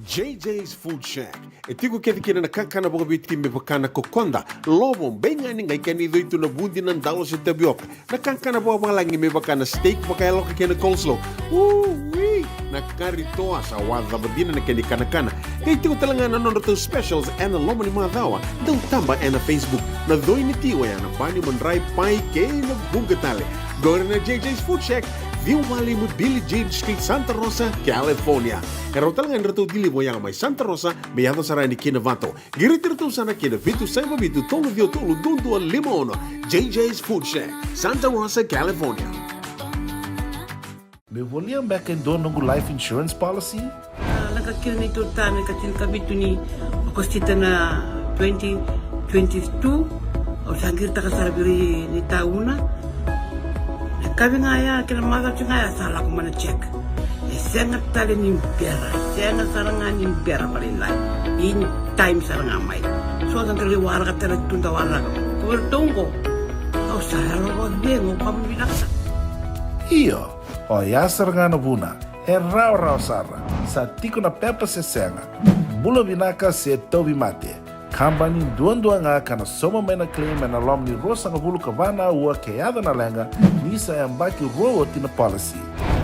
J J's Food Shack. E tiko kece kina na kakana vakaviti me vaka na kokoda, lovo, beigani, qai kena icoi tu na vudi, na dalo se tavioka. Na kakana vakavalagi me vaka na steak vakayaloka kei na coleslaw. Ui! Na kari toa sa wacava dina na kena ikanakana. Qai tiko tale ga na nodratou specials ena loma ni macawa. Dau taba ena Facebook. Na coi ni ti oya na bani, madrai, pai kei na vuqa tale. Qori na J J's Food Shack, ciwa walu lima Billie Jean Street, Santa Rosa, California. E rawa tale ga ni ratou deliver oya mai Santa Rosa me yaco sara yani ki Novato. Qiriti iratou sara ki na vitu saiva vitu tolu ciwa tolu dua dua lima ono. J J's Food Shack, Santa Rosa, California. Meu volia beka e dua noqu life insurance policy? A, lako kina neitou ta me ka tinikavitu ni Okosita na twenty twenty-two. Au sa qiritaka sara vei ira ni tauna. Na yakavi ga ya kei na macawa ga ya sa lako mai na check. E sega tale ni bera, e sega sara ga ni bera vakalailai. In time sara ga mai. So da qai waraka tale tu da waraka. Ko iratou qo, au sa yalo vakacegu, au vakavinavinaka sara. Io, oya sara ga na vuna. E rawarawa sara. Sa tiko na pepa se sega. Bula vinaka se tauvimate. Kabani duadua ga ka na sauma mai na claim ena loma ni ruasagavulu ka va na aua ke yaco na leqa, ni sa yabaki rua oti na policy.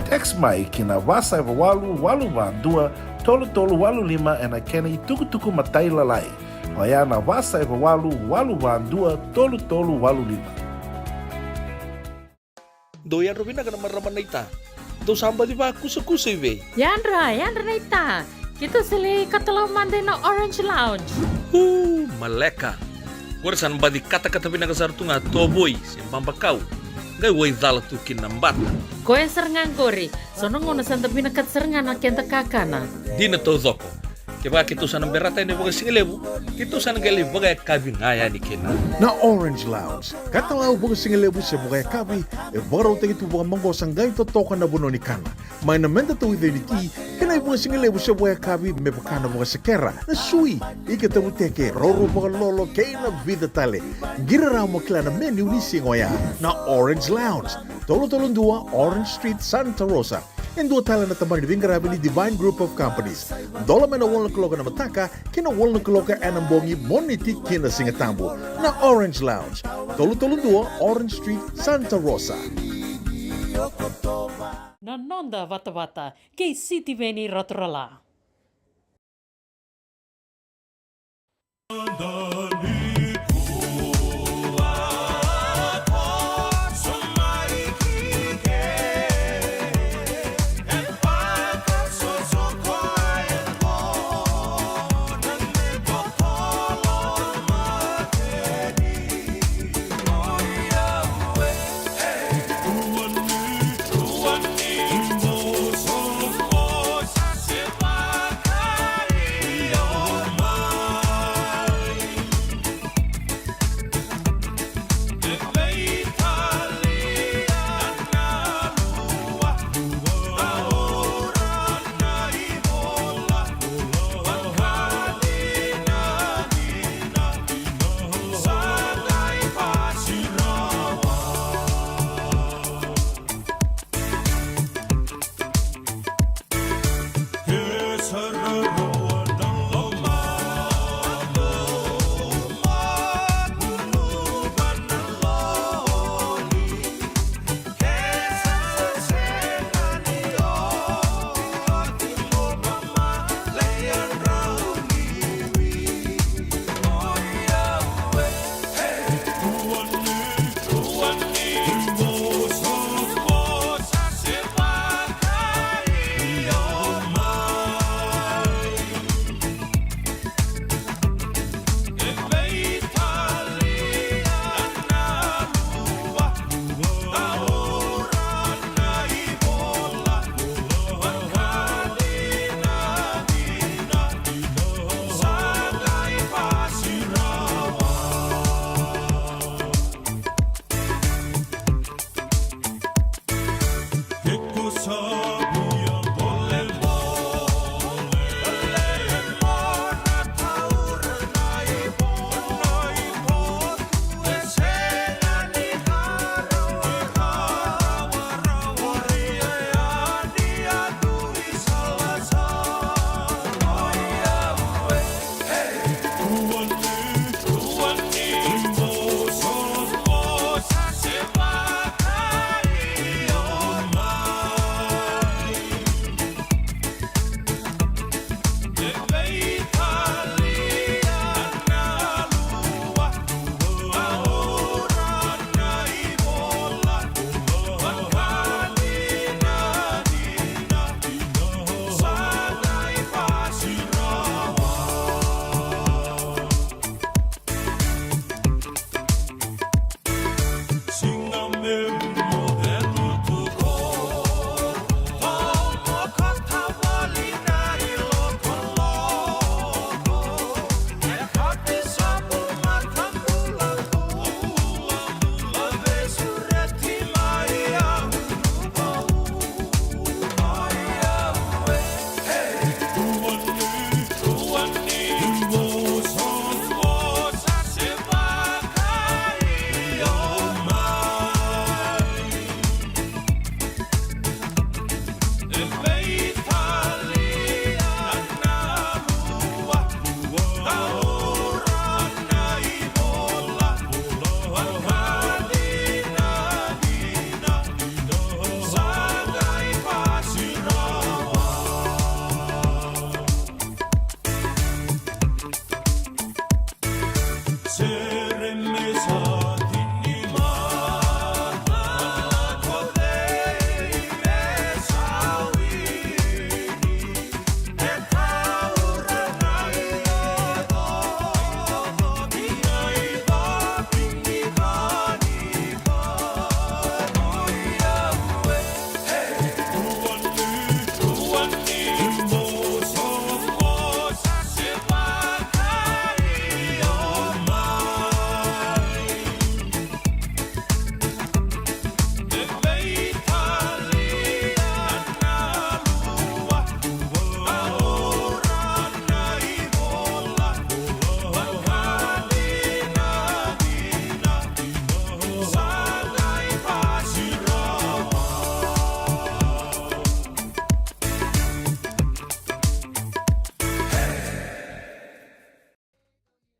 Text mai ki na va saiva walu walu va dua tolu tolu walu lima ena kena itukutuku matailalai. Oya na va saiva walu walu va dua tolu tolu walu lima. Dou yadra vinaka na marama naita. Dou sa baci vakusakusa i vei? Yadra, yadra naita. Keitou sa lai katalau mada ina Orange Lounge. Uu, maleka. Qori sa na baci katakata vinaka sara tu ga tovoi se babakau. Qai waicala tu kina na bata. Koya sara ga qori. So na gauna sa da vinakata sara ga na keda kakana. Dina taucoko. Kevaka keitou sa na berata yani vakasigalevu, keitou sa na qai lai vakayakavi ga yani kina. Na Orange Lounge, katalau vakasigalevu se vakayakavi, e vakarautaki tu vakamaqosa qai totoka na vanua ni kana. Mai na meda tauica ni ti, kei na ivakasigalevu se vakayakavi me vaka na vakasekera, na sui, ika tavuteke, roro vakalolo, kei na vica tale. Qiri rawa mo kila na menu ni siga oya. Na Orange Lounge, tolu tolu dua Orange Street, Santa Rosa. E dua tale na tabana ni veiqaravi ni Divine Group of Companies. Dola mai na walu na kaloko ena mataka ki na walu na kaloko ena bogi, Moniti ki na Sigatabu. Na Orange Lounge, tolu tolu dua Orange Street, Santa Rosa. Na noda vatavata kei Sitiveni Raturala.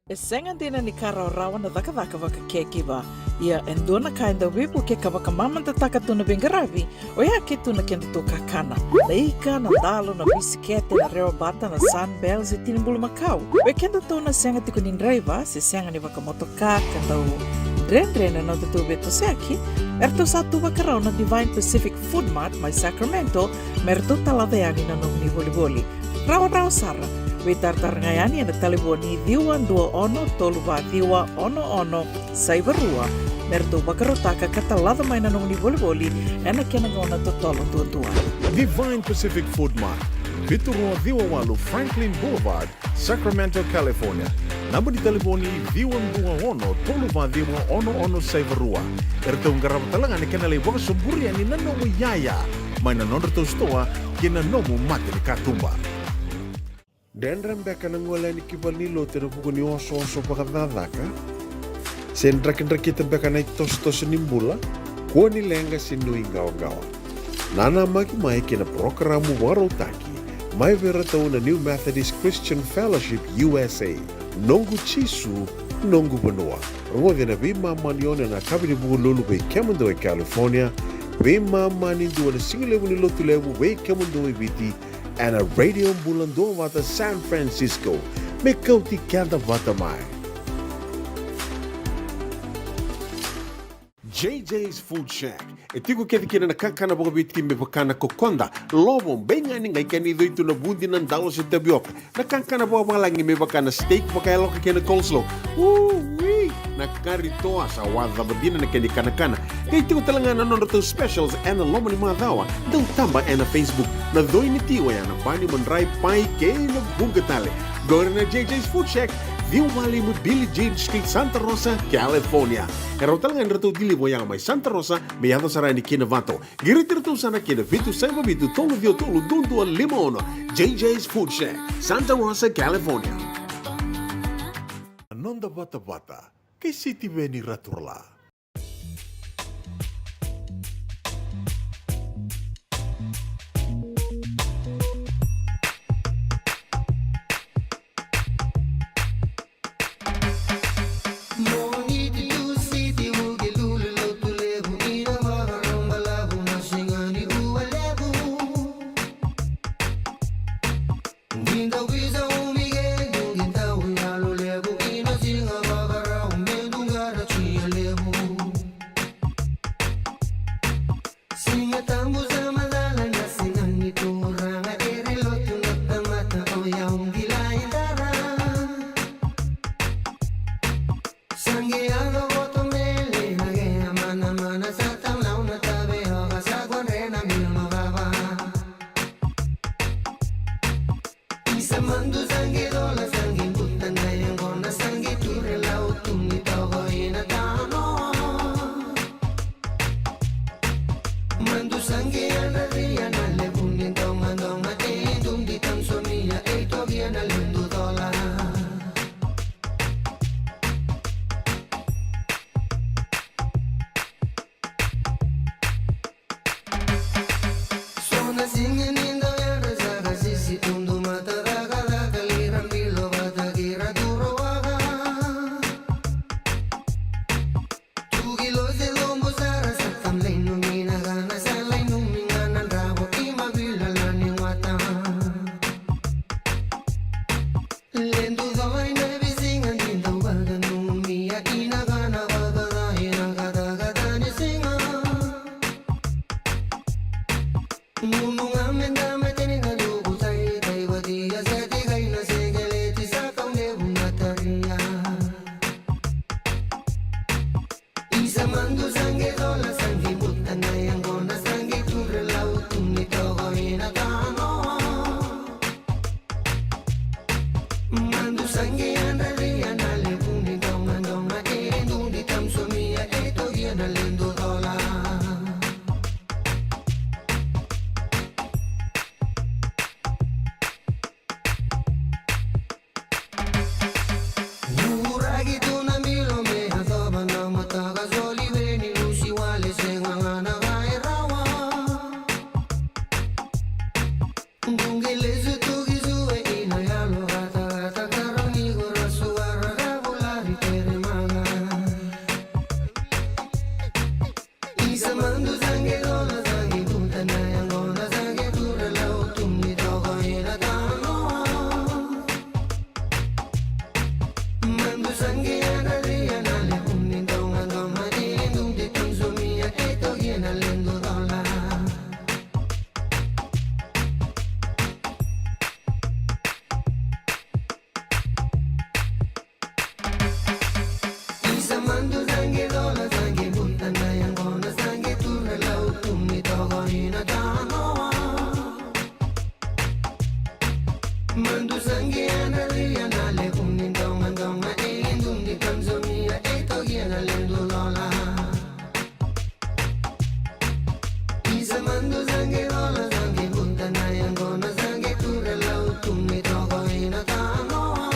E sega dina ni ka rawarawa na cakacaka vaka caregiver. Ia e dua na ka e dau veivuke ka vakamamadataka tu na veiqaravi, oya ke tu na kedatou kakana. Na ika, na dalo, na bisikete, na rewa bata, na Sunbell se tini bulumakau. Vei kedatou na sega tiko ni draiva se sega ni vakamotoka ka dau dredre na nodatou veitosoyaki, eratou sa tu vakarau na Divine Pacific Food Mart mai Sacramento me ratou talaca yani na nomuni volivoli. Rawarawa sara. Veitaratara ga yani ena talevoni ciwa dua ono tolu va ciwa ono ono saiva rua me ratou vakarautaka ka talaca mai na nomuni volivoli ena kena gauna totolo duadua. Divine Pacific Food Mart, vitu rua ciwa walu Franklin Boulevard, Sacramento, California. Naba ni talevoni ciwa dua ono tolu va ciwa ono ono saiva rua. Eratou qarava tale ga na kena lai vakasoburi yani na nomu iyaya mai na nodratou sitoa kei na nomu mata ni katuba. Dredre beka na gole yani ki valenilotu ena vuku ni osooso vakacakacaka? Se drakidrakita beka na itosotoso ni bula? Kua ni leqa se nuiqawaqawa. Nanamaki mai kei na parokaramu vakarautaki mai vei iratou na New Methodist Christian Fellowship U S A, Noqu Jisu, Noqu Vanua. Rogoci ena veimama ni ono ena yakavi ni Vukelulu vei kemudou e California, veimama ni dua na sigalevu ni Lotulevu vei kemudou e Viti, ena Radio Bula Duavata San Francisco. Me kauti keda vata mai. J J's Food Shack. E tiko kece kina na kakana vakaviti me vaka na kokoda, lovo, beigani, qai kena icoi tu na vudi, na dalo se tavioka. Na kakana vakavalagi me vaka na steak vakayaloka kei na coleslaw. Ui! Na kari toa, sa wacava dina na kena ikanakana. Qai tiko tale ga na nodratou specials ena loma ni macawa. Dau taba ena Facebook. Na coi ni ti oya na bani, madrai, pai kei na vuqa tale. Qori na J J's Food Shack, ciwa va lima Billie Jean Street, Santa Rosa, California. E rawa tale ga ni ratou deliver oya mai Santa Rosa me yaco sara yani ki Novato. Qiriti iratou sara ki na vitu saiva vitu tolu ciwa tolu dua dua lima ono. J J's Food Shack, Santa Rosa, California. Na noda vatavata kei Sitiveni Raturala. Siga Tabu sa macala na siga ni Turaga, e railotu na tamata, o yau qilai dara. Sa qai yaco koto mele na qeya manamana, sa tau lau na tavioka, sa kodre na mil mavava. Isa madu sa qai cola, sa qai buta na yaqona, sa qai ture lau tu ni toko ina tanoa. Madu sa qai yadra via na levu ni dogadoga, e dudi tamusomia, e tokia na ledu cola. So na Siga ni dau yadra sa kasisi, tudu mata cakacaka, lira bilo vata kei ra duro waka. Tuki lo se lobo sara sa tamlai numi na gana sa lai numi gana dravo ima vila lani wata. Ledu colai na visiga ni dau vaka numi ya ina gana vaka ca ina kata kata ni siga. Gunu ga me da me teni na luku tai tai vatia seti kai na sekeleti sa kau levu na taria. Isa mandu sange dola sange buta na yangona sange ture lau tuni toko ina tanoa. Mandu sange andaria na levu ni donga donga e dundi tamsomia e togia na ledu dola. Uragi tu na bilo me a toba na mataka soli veni lusi wale se gagana ga e rawa. Dungi lesu tuki sue ina yalo gata gata karo ni gora suara ga vulari tere maga. Isa mandu sange dola sange buta na yangona sange tura lau tumi toko ina tanoa. Mandu sange andaria na le uni donga donga e dundi tamsomia e togia na ledu dola. Isa mandu sange dola sange buta na yangona sange tura lau tumi toko ina tanoa. Mandu sange andaria na le uni donga donga e dundi tamsomia e togia na ledu dola. Isa mandu sange dola sange buta na yangona sange tura lau tumi toko ina tanoa.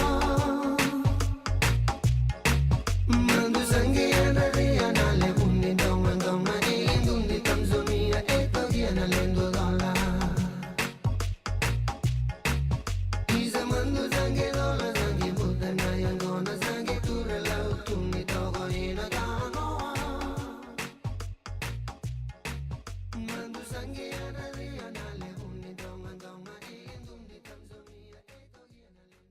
Mandu sange andaria na le uni donga donga e dundi tamsomia e togia na ledu dola. Isa mandu sange dola sange buta na yangona sange tura lau tumi toko ina tanoa. Mandu sange andaria na le uni donga donga e dundi tamsomia e togia na ledu.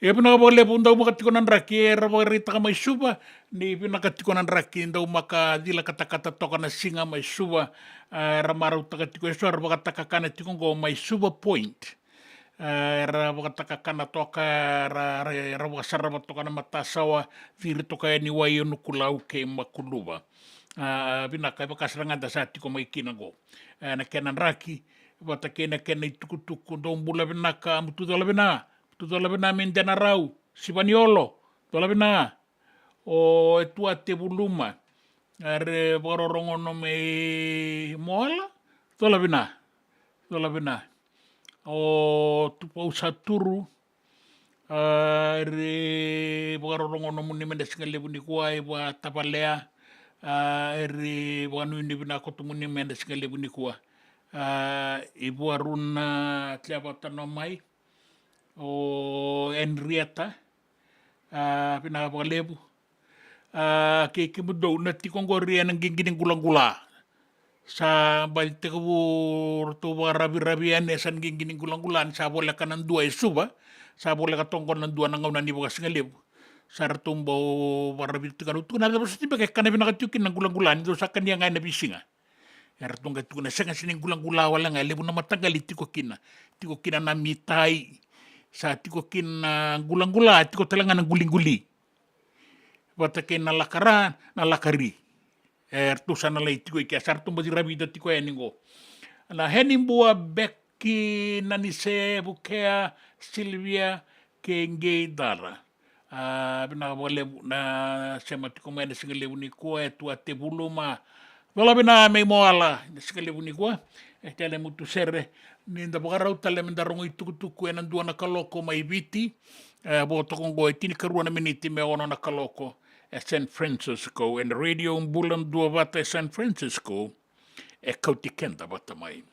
Ia vinaka vakalevu, dau maka tiko na draki, era vakaraitaka mai Suva ni vinaka tiko na draki, dau maka cila katakata toka na siga mai Suva. Ah, era marautaka tiko eso, era vakatakakana tiko qo mai Suva Point. Ah, era vakatakakana toka, era, era, era vakasarava toka na matasawa, ciri toka yani Waianukulau kei Makuluva. Ah, vinaka, e vaka sara ga da sa tiko mai kina qo. Eh, na kena draki, vata kei na kena itukutuku, dou bula vinaka, Mutucola vina, Mutucola vina me dena rau, Sivaniolo, cola vina. O Etuate Vuluma, are vakarorogo mai Moala, cola vina, cola vina. O Tupou Saturu, ah, eri vakarorogo nomuni meda siga levu nikua, i vua Tavalea, ah, eri vakanuinui vinaka koto muni meda siga levu nikua. Ah, i vua Runa Tleavata Nomai, o Henrietta, ah, vinaka vakalevu. Ah, kei kemudou na tiko qori ena qiqi ni qulaqula. Sa bau tekivu ratou vakaraviravi yani e sa na qiqi ni qulaqula ni sa voleka na dua e Suva, sa voleka toka qo na dua na gauna ni vakasigalevu. Sa ratou bau vakaravi tiko, na tukuna, na cava soti beka e kana vinaka tiko kina na qulaqula ni dou sa kania ga ena veisiga. Eratou qai tukuna sega, sega ni qulaqula wale ga, e levu na mataqali tiko kina, tiko kina na mitai, sa tiko kina na qulaqula, tiko tale ga na quliquli. Vata kei na lakara, na lakari. Eratou sa na lai tiko i kea, sa ratou baci ravita tiko yani qo. Na Heni Bua, Beki, Nanise, Vukea, Silvia, kei Qeidara. Ah, vinaka vakalevu na sema tiko mai na siga levu nikua, Etuate Vuluma. Cola vina mai Moala na siga levu nikua. E tale mutu sere, ni da vakarau tale meda rogo itukutuku ena dua na kaloko mai Viti. E, vo toka qo e tinikarua na miniti me ono na kaloko. e San Francisco, ena Radio Bula Duavata e San Francisco, e kauti keda vata mai.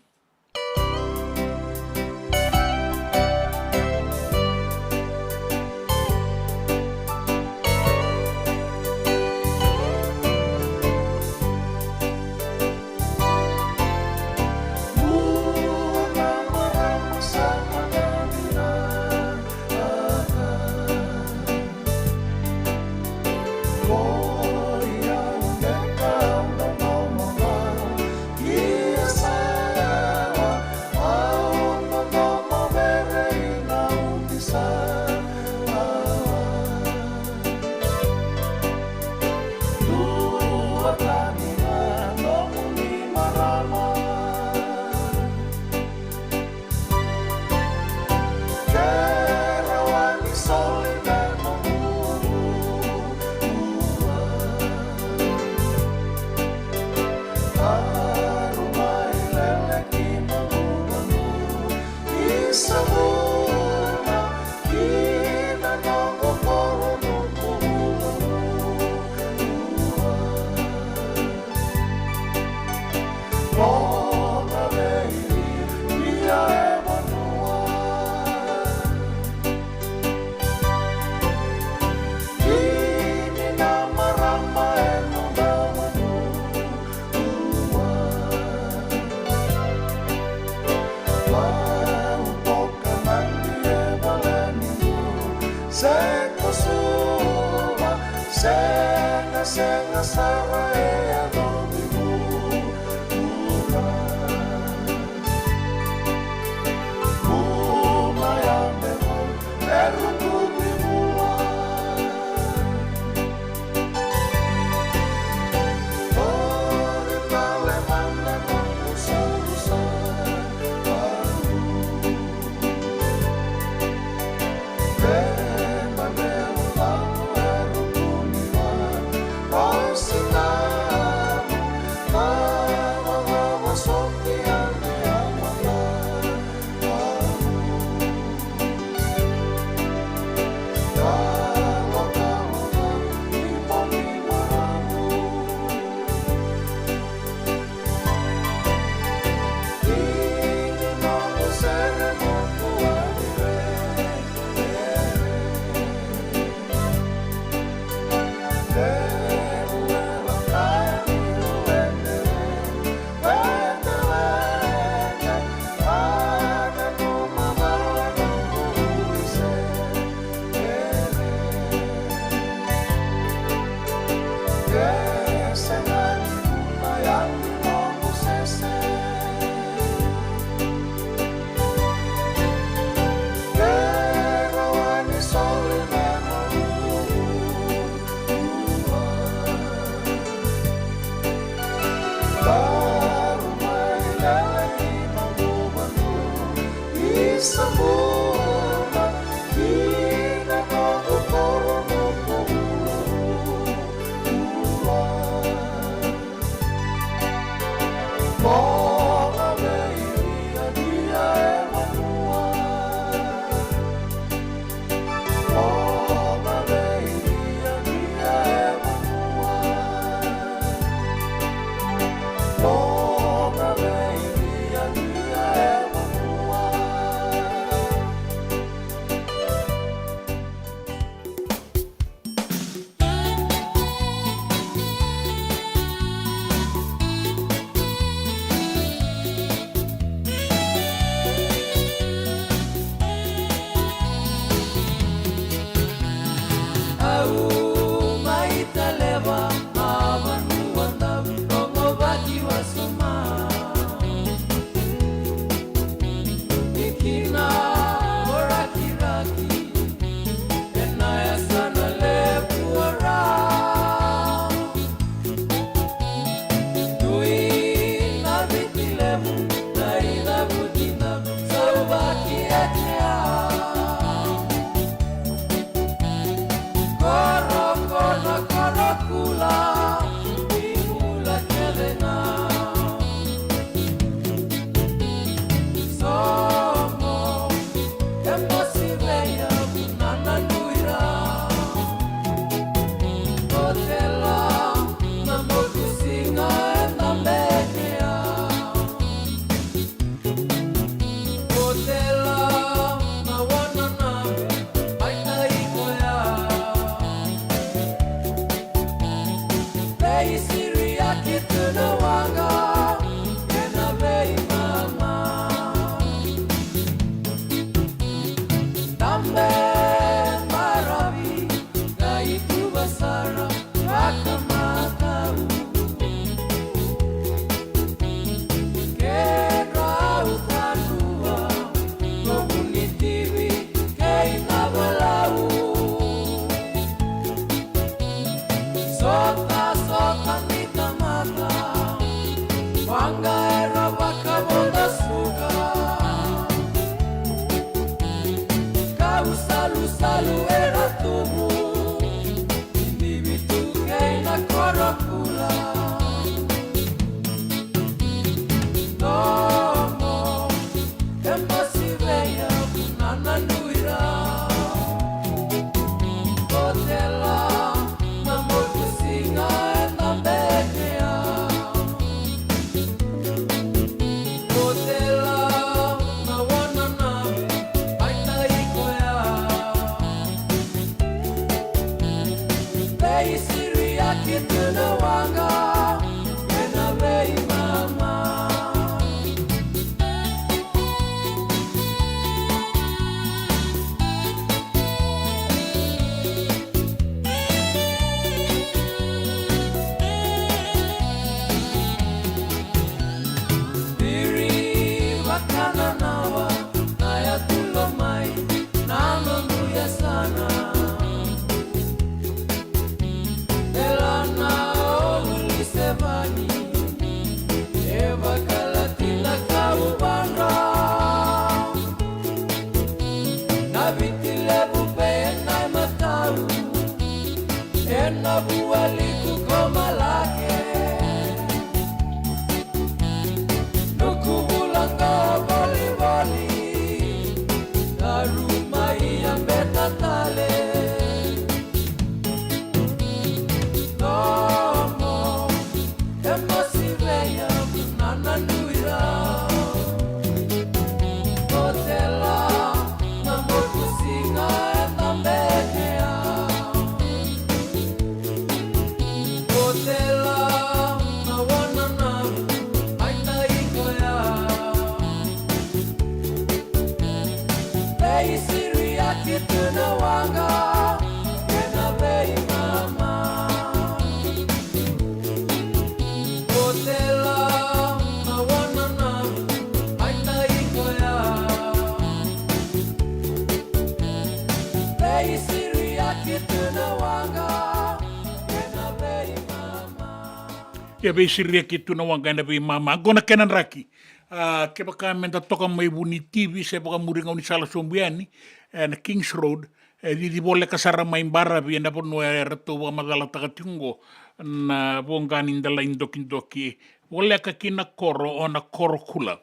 Ia veisiriaki tu na waqa ena veimama. Qo na kena draki. A, kevaka meda toka mai vu ni T V se vakamuri gaunisala sobu yani, e, na Kings Road, e cici voleka sara mai baravi ena vanua eratou vakamacalataka tiko qo na voqa ni delai dokidoki. Voleka ki na koro, o na koro kula.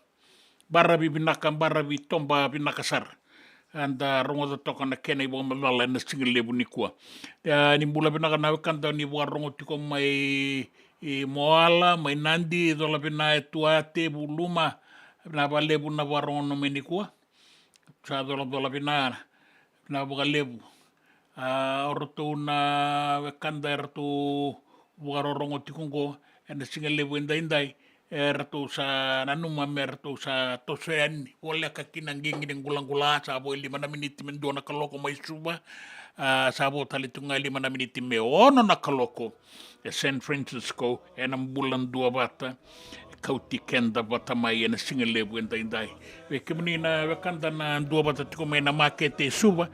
Baravi vinaka, baravi toba vinaka sara. Eda rogoca toka na kena ivakamacala ena siga levu nikua. Ia, ni bula vinaka na wekada ni vakarogo tiko mai i Moala, mai Nadi, cola vina e tua, Tevu, Luma. Vinaka vakalevu na vakarogo mai nikua. Sa colacola vina, vinaka vakalevu. A, o ratou na wekada eratou vakarorogo tiko qo ena siga levu edaidai, eratou sa nanuma me ratou sa toso yani voleka ki na qiqi ni qulaqula, sa vo e lima na miniti me dua na kaloko mai Suva. A, sa vo tale tu ga e lima na miniti me ono na kaloko e San Francisco, ena bula duavata e kauti keda vata mai ena siga levu edaidai. Vei kemuni na wekada na duavata tiko mai na makete e Suva,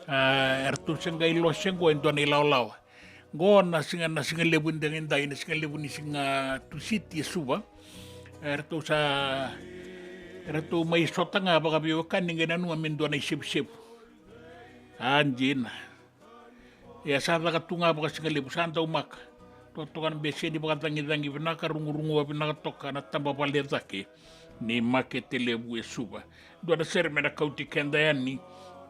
a, eratou se qai lose qo e dua na ilawalawa. Qo na siga, na siga levu edaidai, na siga levu ni siga Tusiti e Suva. Eratou sa, eratou mai sota ga vakaveiwekani, qai nanuma me dua na isevusevu. A, dina. Ia sa caka tu ga vakasigalevu, sa daumaka. Totoka na bese ni vakacagicagi vinaka, rugurugua vinaka toka na taba vale cake ni makete levu e Suva. Dua na sere me na kauti keda yani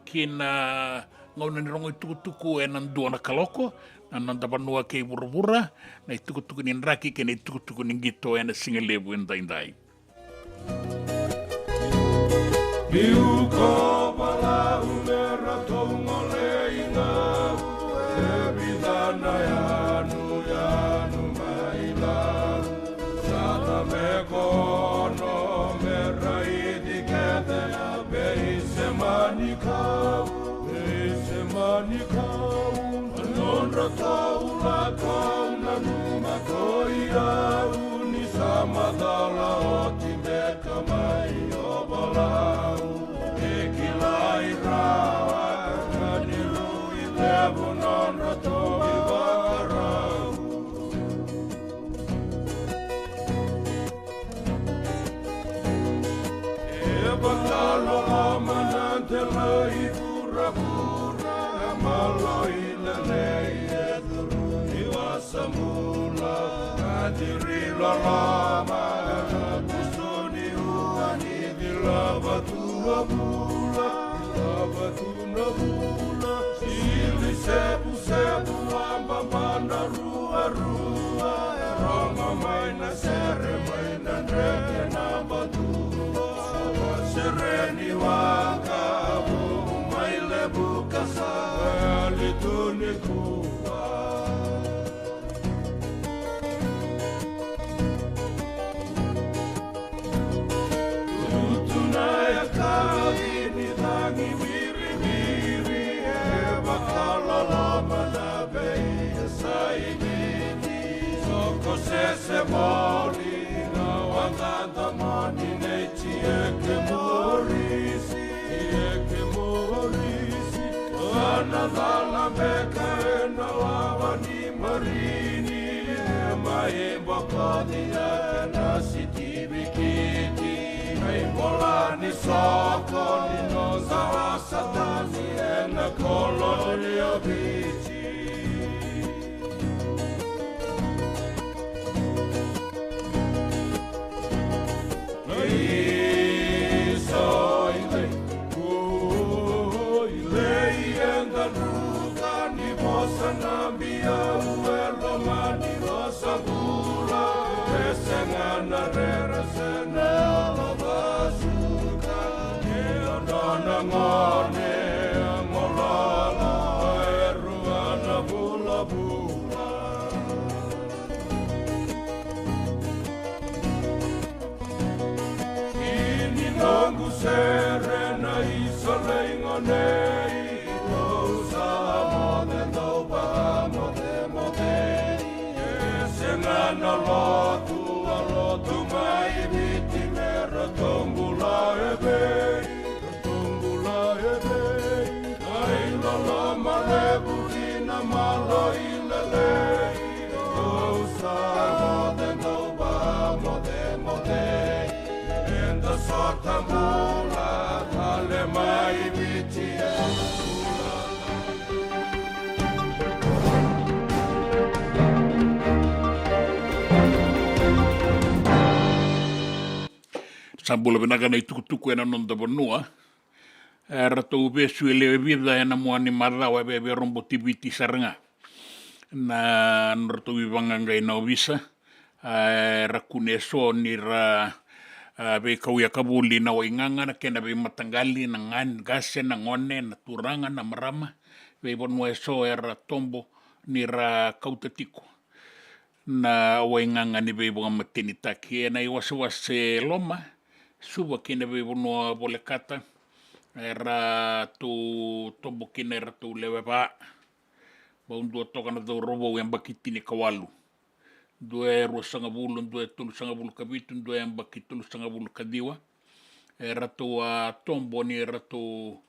ki na gauna ni rogo itukutuku ena dua na kaloko, na noda vanua kei vuravura, na itukutuku ni draki kei na itukutuku ni qito ena siga levu edaidai. Biu ko Palau me ratou gole i Gau, e vica na yanuyanu mai Lau. Sa cabe ko Ono me raici kece na veisemani kau, veisemani kau. Na nodratou lako au nanuma ko i au ni sa macala oti beka mai o Palau. E kilai rawa ka ni rui levu nodratou ivakarau. E vakaloloma na delai vuravura, na maloi lelei e curu ni wasa bula, na ciri loloma, na kusu ni ua ni cilava tu a bula, cilava tu na bula, sili sevusevu a baba na ruarua, e rogo mai na sere mai na dreke na batua, na sere ni waka vou mai Levuka sa yali tu nikua. Tutu na yakavi ni cagi viriviri, e vakaloloma na vei e saiviti. Soko sese voli na waqa damoni nei Tieke Morisi, Tieke Morisi. Ana cala beka ena lava ni marini, e mai bokoci ena sitivikiti. Mai bola ni soko ni nosa wasa tani ena koloni o Viti. Isa, i lei, o i lei eda druka ni vosa na biau e loma ni vosa bula. E sega na rere se na yalo vasuka. E o nona gone a golala, e rua na vulavula. Ini noqu sere na isoleigonei, tou sa moce dou vakamocemoce. E sega na lotu a lotu mai Viti me ratou bula e vei, ratou bula e vei. Ai loloma levu ki na maloi lelei, tou sa moce Sa bula vinaka na itukutuku ena noda vanua. E ratou vesu e lewe vica ena mua ni macawa, e via roboti Viti sara ga na nodratou ivaqaqai na ovisa. A, era kune eso ni ra, a, veikauyaka voli na waigaga, na kena veimataqali, na gane, qase, na gone, na turaga, na marama. Veivanua eso era tobo ni ra kauta tiko na waigaga ni veivakamatenitaki ena iwasewase loma, Suva kei na veivanua volekata. Eratou tobo kina eratou lewe va. Bau dua toka na cauravou yabaki tinikawalu. Dua e ruasagavulu, dua e tolusagavulu ka vitu, dua e yabaki tolusagavulu ka ciwa. Eratou a tobo ni ratou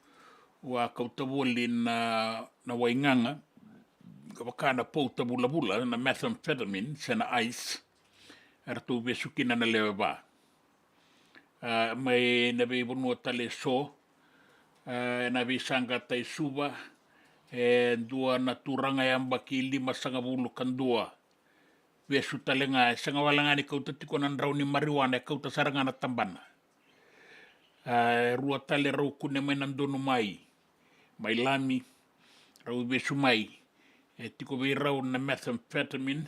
a kauta voli na, na waigaga, ka vaka na pauta vulavula, na methamphetamine se na ice. Eratou vesu kina na lewe va. A, mai na veivanua tale eso, a, ena veisaqata e Suva, e dua na turaga yabaki limasagavulu ka dua. Vesu tale ga, e sega wale ga ni kauta tiko na drau ni marijuana, e kauta sara ga na tabana. A, e rua tale rau kune mai na donu mai, mai Lami, rau vesu mai. E tiko vei rau na methamphetamine,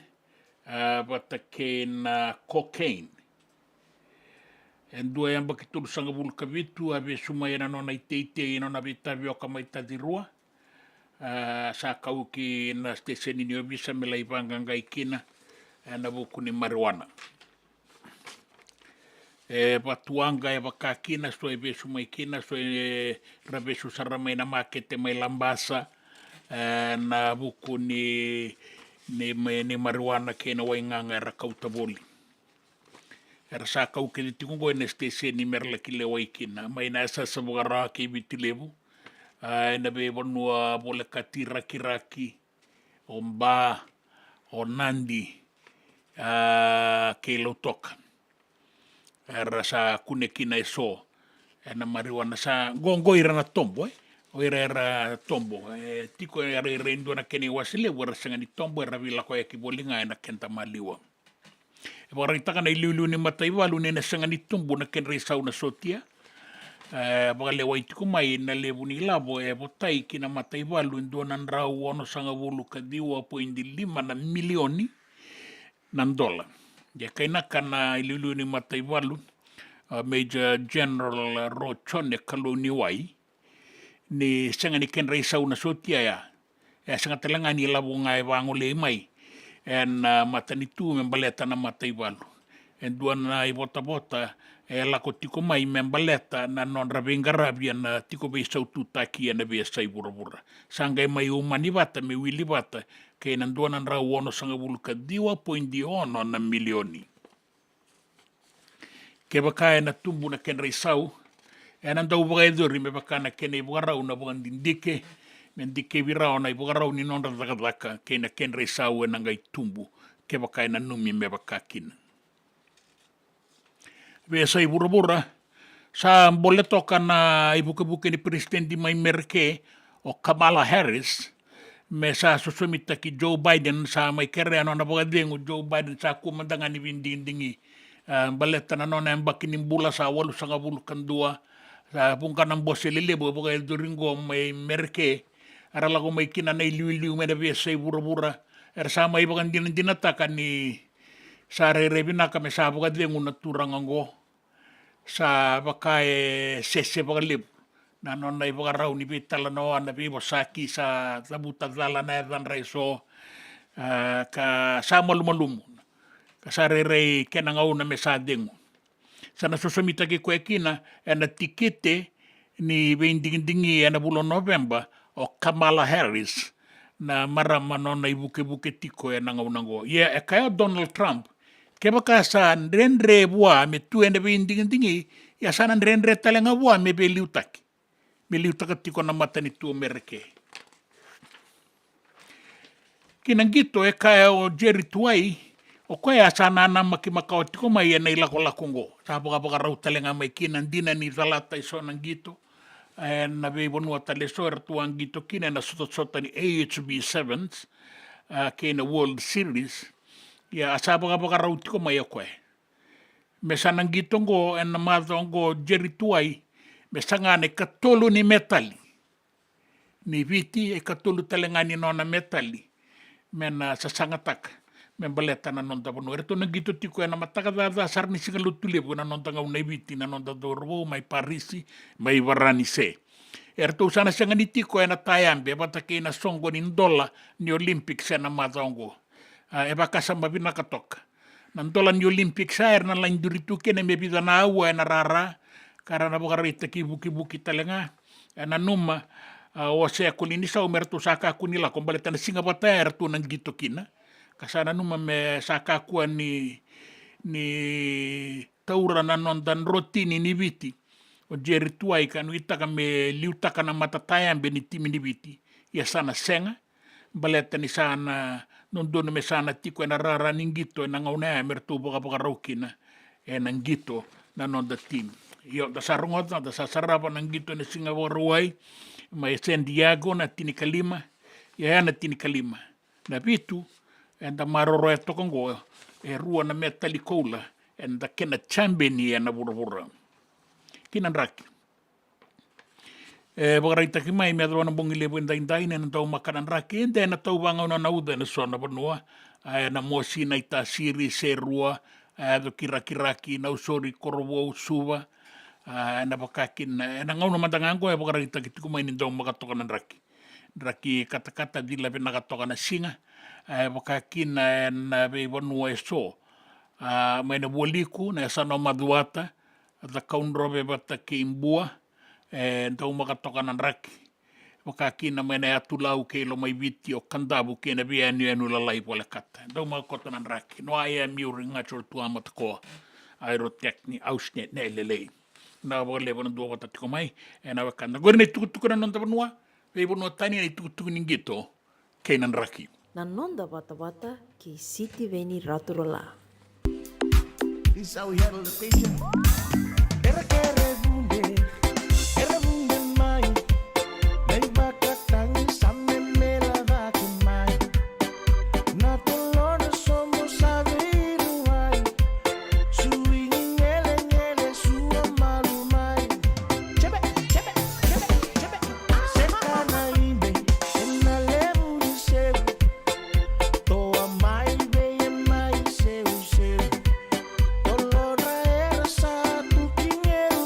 a, vata kei na cocaine. E dua yabaki tolusagavulu ka vitu, a vesu mai ena nona iteitei, ena nona veitavioka mai Tacirua. A, sa kau ki na siteseni ni ovisa me lai vaqaqai kina ena vuku ni marijuana. E Vatuwaqa e vaka kina, so e vesu mai kina, so e ra vesu sara mai na makete mai Labasa, e, na vuku ni, ni, ni marijuana kei na waigaga era kauta voli. Era sa kau kece tiko oqo ena siteseni me ra laki lewai kina. Mai na yasayasa vakarawa kei Viti Levu, a, ena veivanua volekati Rakiraki, o Ba, o Nadi, a, kei Lautoka. Era sa kune kina eso ena marijuana. Sa qo, qo ira na tobo, e? O ira era tobo. E tiko, era, era e dua na kena iwase levu era sega ni tobo, era veilakoyaki voli ga ena keda maliwa. E vakaraitaka na iliuliu ni mataivalu ni na sega ni tubu na kedra isau na sotia. E vakalewai tiko mai na levu ni lavo e votai ki na mataivalu e dua na drau onosagavulu ka ciwa poidi lima na milioni na dola. E kainaka na iliuliu ni mataivalu, a, Major General Rochone Kalouniwai, ni sega ni kedra isau na sotia ya. E sega tale ga ni lavo ga e vagolei mai ena, a, matanitu me baleta na mataivalu. E dua na ivotavota e lako tiko mai me baleta na nodra veiqaravi ena tiko veisaututaki ena veiyasai vuravura. Sa qai mai umani vata me wili vata kei na dua na drau onosagavulu ka ciwa poidi ono na milioni. Kevaka ena tubu na kedra isau, ena dau vakayacori me vaka na kena ivakarau na vakadidike, me dikevi rawa na ivakarau ni nodra cakacaka kei na kedra isau ena qai tubu kevaka e nanumi me vaka kina. Veiyasai vuravura, sa bole toka na ivukevuke ni peresitedi mai Mereke, o Kamala Harris, me sa sosomitaki Joe Biden. Sa mai kerea nona vakacegu Joe Biden, sa kua mada ga ni veidigidigi, a, baleta na nona yabaki ni bula, sa walusagavulu ka dua. Sa vuqa na bose lelevu e vakayacori oqo mai Mereke. Era lako mai kina na iliuliu mai na veiyasai vuravura, era sa mai vakadinadinataka ni sa rairai vinaka me sa vakacegu na turaga oqo. Sa vaka e sese vakalevu na nona ivakarau ni veitalanoa, na veivosaki, sa cavuta cala na yacadra eso, a, ka sa malumalumu, ka sa rairai kena gauna me sa cegu. Sa na sosomitaki koya kina ena tikite ni veidigidigi ena vula o Noveba, o Kamala Harris, na marama nona ivukevuke tiko ena gauna oqo. Ia e kaya o Donald Trump, kevaka sa dredre vua me tu ena veidigidigi, ia sa na dredre tale ga vua me veiliutaki, me liutaka tiko na matanitu o Mereke. Ki na qito, e kaya o Jerry Tuwai, O koya sa nanamaki makawa tiko mai ena ilakolako oqo. Sa vakavakarau tale ga mai kina, dina ni calata eso na qito ena veivanua tale eso eratou a qito kina ena sotasota ni A H B Sevens, a, kei na World Series. Ia, a sa vakavakarau tiko mai o koya me sa na qito oqo ena macawa oqo, Jerry Tuwai, me saga na ikatolu ni metali ni Viti, e ikatolu tale ga ni nona metali me na sasagataka me baleta na noda vanua. Eratou na qito tiko ena mataka caca sara ni Siga Lotulevu ena noda gauna e Viti na noda cauravou mai Parisi, mai Varanise. Eratou sa na sega ni tiko ena tayabe vata kei na soqo ni dola ni Olympics ena macawa oqo. A, e vakasama vinaka toka. Na dola ni Olympics a, era na lai duri tu kina me vica na aua ena rara, ka ra na vakaraitaki vukivuki tale ga. E nanuma, a, o Jose Kolinisau me ratou sa kakua ni lako baleta na siga vata ya eratou na qito kina. Ka sa nanuma me sa kakua ni, ni taura na noda drotini ni Viti o Jerry Tuwai, ka nuitaka me liutaka na matatayabe ni timi ni Viti. Ia sa na sega, baleta ni sa na dodonu me sa na tiko ena rara ni qito ena gauna ya me ratou vakavakarau kina ena qito na noda timi. Io, da sa rogoca, da sa sarava na qito ena Siga Vakarauwai mai San Diego, na tinikalima. Ia, ya na tinikalima. Na vitu, eda maroroya toka oqo, e rua na metali koula eda kena champion ena vuravura. Kina draki. E vakaraitaki mai me yacova na bogi levu edaidai ni na daumaka na draki, eda na tauvagauna na uca ena so na vanua, a, ena mosi, Naitasiri, Serua, a, yaco ki Rakiraki, Nausori, Korovou, Suva, a, ena vaka kina, ena gauna mada ga oqo e vakaraitaki tiko mai ni daumaka toka na draki. Draki katakata, cila vinaka toka na siga, a, e vaka kina ena veivanua eso, a, mai na Vualiku, na yasana o Macuata, Cakaudrove vata kei Bua, e daumaka toka na draki. Vaka kina mai na yatu Lau kei Lomaiviti, o Kadavu kei na veiyanuyanu lalai volekata. Daumaka koto na draki. No, I am Yuri Gatsor Tuamatakoa, Aerotech ni Ausnet, ne lelei. Na vakalevu na duavata tiko mai ena wekada. Qori na itukutuku na noda vanua, veivanua tani, na itukutuku ni qito kei na draki. Na noda vatavata kei Sitiveni Raturala. This is how we handle the patient. Era kere vunde, era vunde mai. Na ivakatagi sa memela vaki mai. Na tolona sobo sa veiruwai. Suigi ngelegele sua malu mai. Jebe, jebe, jebe, jebe. Seka na ibe ena levu ni sevu. Toa mai vei e mai seusevu. Tolodra era sa tuki geru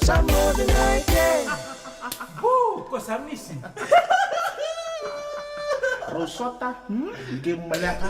Tamu vinaka. Bu, ko sa misi. Rau sota, hmm? Game maleka.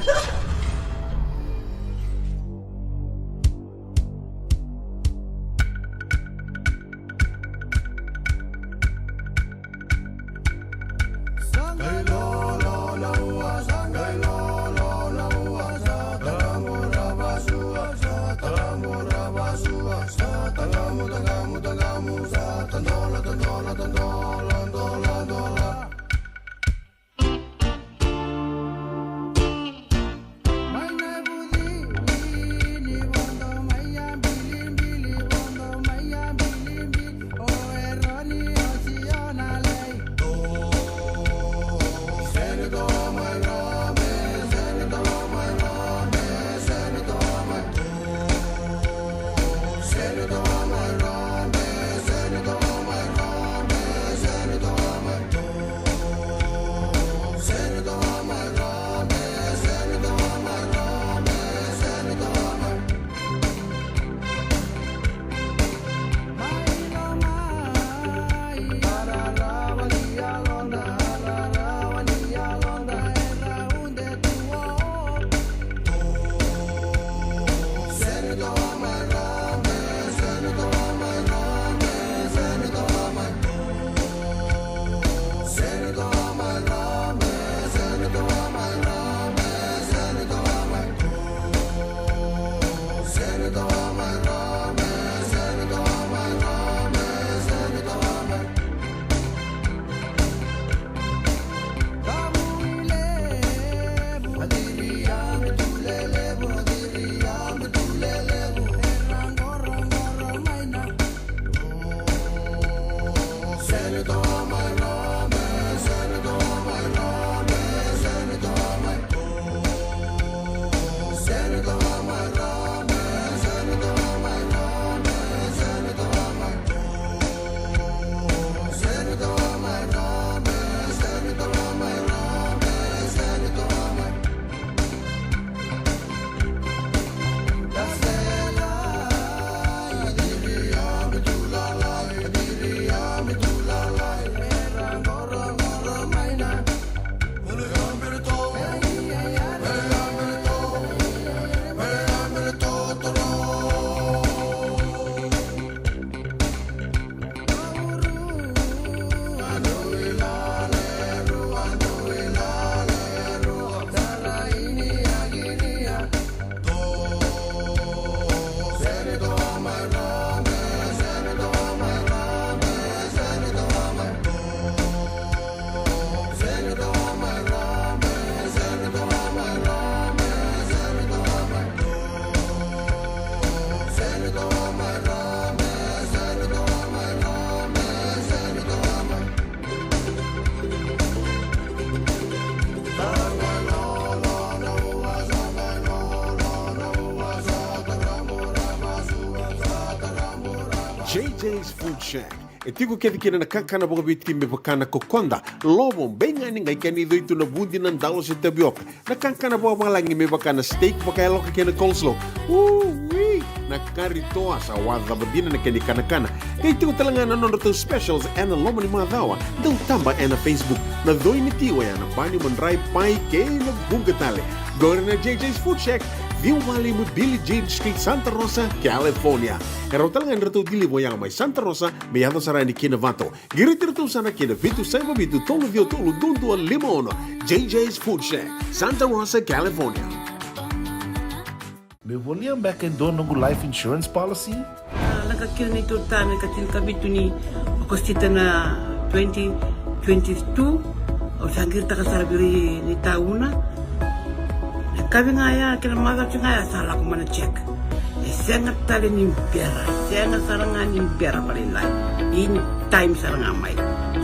J J's Food Shack. E tiko kece kina na kakana vakaViti me vaka na kokoda, lovo, beigani, qai kena icoi tu na vudi, na dalo se tavioka. Na kakana vakavalagi me vaka na steak vakayaloka kei na coleslaw. Ui! Na kari toa sa wacava dina na kena ikanakana. Qai tiko tale ga na nodratou specials ena loma ni macawa. Dau taba ena Facebook. Na coi ni ti oya na bani, madrai, pai kei na vuqa tale. Qori na J J's Food Shack, ciwa walu lima Billie Jean Street, Santa Rosa, California. E rawa tale ga ni ratou deliver oya mai Santa Rosa me yaco sara yani ki Novato. Qiriti iratou sara ki na vitu saiva vitu tolu ciwa tolu dua dua lima ono. J J's Food Shack, Santa Rosa, California. Meu volia beka e dua noqu life insurance policy? A, lako kina neitou tane ka tinikavitu ni Okosita na twenty twenty-two. Au sa qiritaka sara vei ira ni tauna. Na kavi ga ya kei na macawa ga ya sa lako mai na check. E sega tale ni bera, e sega sara ga ni bera vakalailai. In time sara ga mai.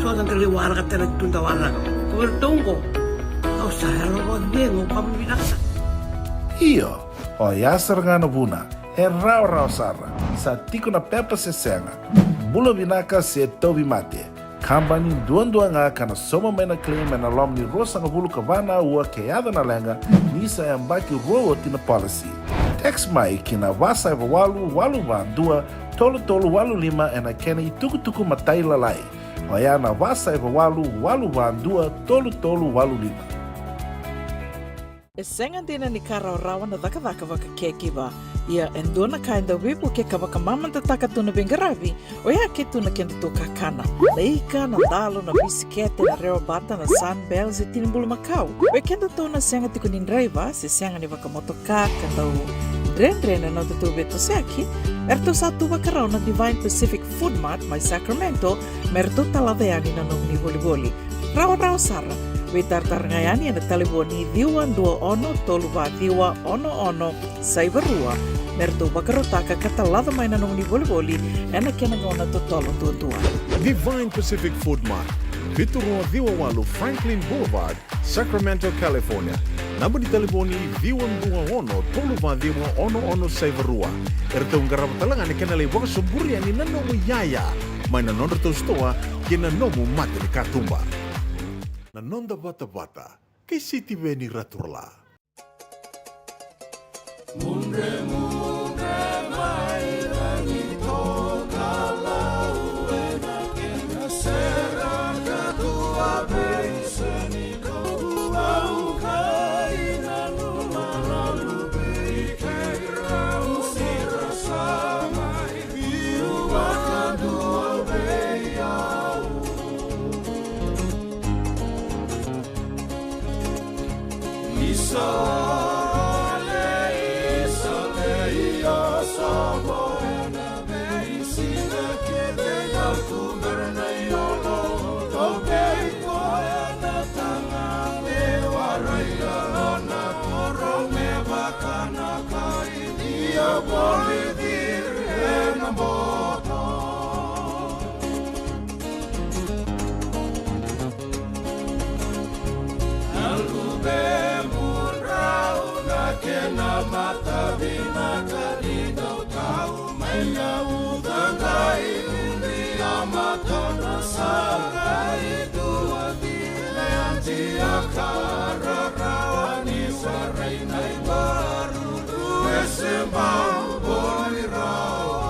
So da dau lai waraka tale tu da waraka. Ko vei ratou oqo. Au sa yalo vakacegu, au kama vinaka sara. Io, oya sara ga na vuna. E rawarawa sara. Sa tiko na pepa se sega. Bula vinaka se tauvimate. Kabani duadua ga ka na sauma mai na claim ena loma ni ruasagavulu ka va na aua ke yaco na leqa, ni sa yabaki rua oti na policy. Text mai ki na va saiva walu walu va dua tolu tolu walu lima ena kena itukutuku matailalai. Oya na va saiva walu walu va dua tolu tolu walu lima. E sega dina ni ka rawarawa na cakacaka vaka caregiver. Ia e dua na ka e dau veivuke ka vakamamadataka tu na veiqaravi, oya ke tu na kedatou kakana. Na ika, na dalo, na bisikete, na rewabata, na Sunbell se tini bulumakau. Vei kedatou na sega tiko ni draiva se sega ni vakamotoka ka dau dredre na nodatou veitosoyaki, eratou sa tu vakarau na Divine Pacific Food Mart mai Sacramento me ratou talaca yani na nomuni volivoli. Rawarawa sara, veitaratara ga yani ena talevoni ciwa dua ono tolu va ciwa ono ono saiva rua me ratou vakarautaka ka talaca mai na nomuni volivoli ena kena gauna totolo duadua. Divine Pacific Food Mart, vitu rua ciwa walu Franklin Boulevard, Sacramento, California. Naba ni talevoni ciwa dua ono tolu va ciwa ono ono saiva rua. Eratou qarava tale ga na kena lai vakasoburi yani na nomu iyaya mai na nodratou sitoa ki na nomu mata ni katuba. Na noda vatavata kei Sitiveni Raturala. Mudre, mudre mai rangi toka lau ena kena sera ka tua vei seni kau au kai na numa na lupi kei rau sira sa mai viu vakadua vei au. Isole, isole, io sobo ena veisiga kece, io tubera na iolo, tokei koya na taga me warai, io na koro me vaka na kai, io voli ciri ena boto. Na luve mudrau na kena matavinaka ni dau tau mai na uca qai udri a mata na saqa i dua tine a jia ka rarawa ni sarai na ivaru e se bau boli rawa.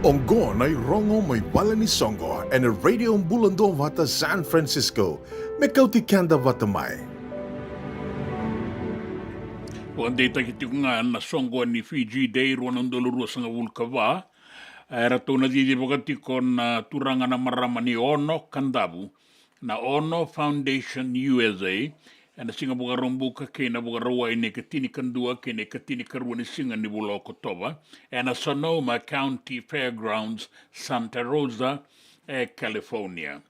Oqo na irogo mai vale ni soqo ena Radio Bula Duavata San Francisco, me kauti keda vata mai. Vakadeitaki tiko ga na soqo ni Fiji Day rua na udolu ruasagavulu ka va. E ratou na cicivaka tiko na turaga na marama ni Ono Kadavu na Ono Foundation U S A ena siga Vakaraubuka kei na Vakarauwai na ikatinikadua kei na ikatinikarua ni siga ni vula o Okotova ena Sonoma County Fairgrounds, Santa Rosa, e California.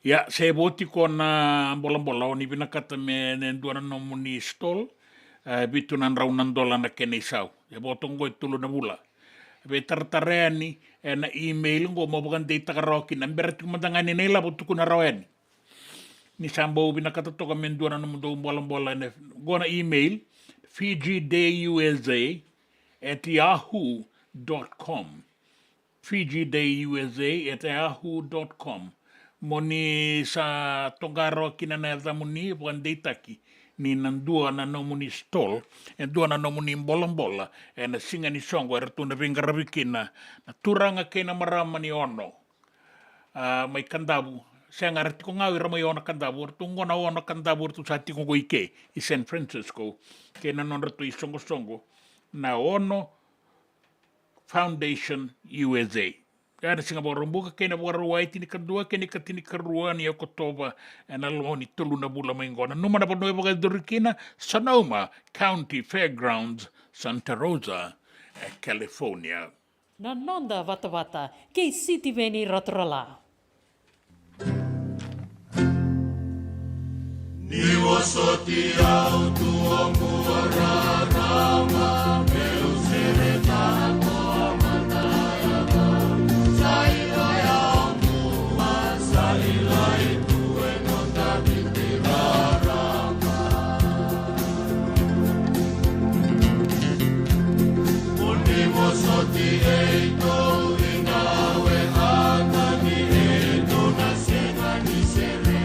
Ia, se vo tiko na bolabola o ni vinakata me dua na nomuni stall, e vitu na drau na dola na kena isau. E vo toka qo e tolu na vula. Veitaratara yani ena email qo mo vakadeitaka rawa kina, bera tiko mada ga ni na ilavo tukuna rawa yani. Ni sa bau vinakata toka me dua na nomudou bolabola ena qo na email, Fiji Day U S A at yahoo dot com. Fiji Day U S A at yahoo dot com. Mo ni sa toqa rawa kina na yacamuni vakadeitaki ni na dua na nomuni stall, e dua na nomuni bolabola ena siga ni soqo eratou na veiqaravi kina na turaga kei na marama ni Ono. A, mai Kadavu, sega, era tiko ga o ira mai Ono, Kadavu, eratou qo na Ono, Kadavu, eratou sa tiko qo i ke i San Francisco kei na nodratou isoqosoqo na Ono Foundation U S A. Ena siga Vakaraubuka kei na Vakarauwai, tinikadua kei na ikatinikarua ni Okotova, ena loma ni tolu na vula mai qo. Nanuma na vanua e vakayacori kina: Sonoma County Fairgrounds, Santa Rosa, e California. Na noda vatavata kei Sitiveni Raturala. Ni vosoti au tu oqo rarama, meu sereka na tua mata yacau. Sa i koya oqo, a sa i lai tu e noda Viti rarama. Mo ni vosoti e i tou i na we a ka ni e tou na sega ni sere.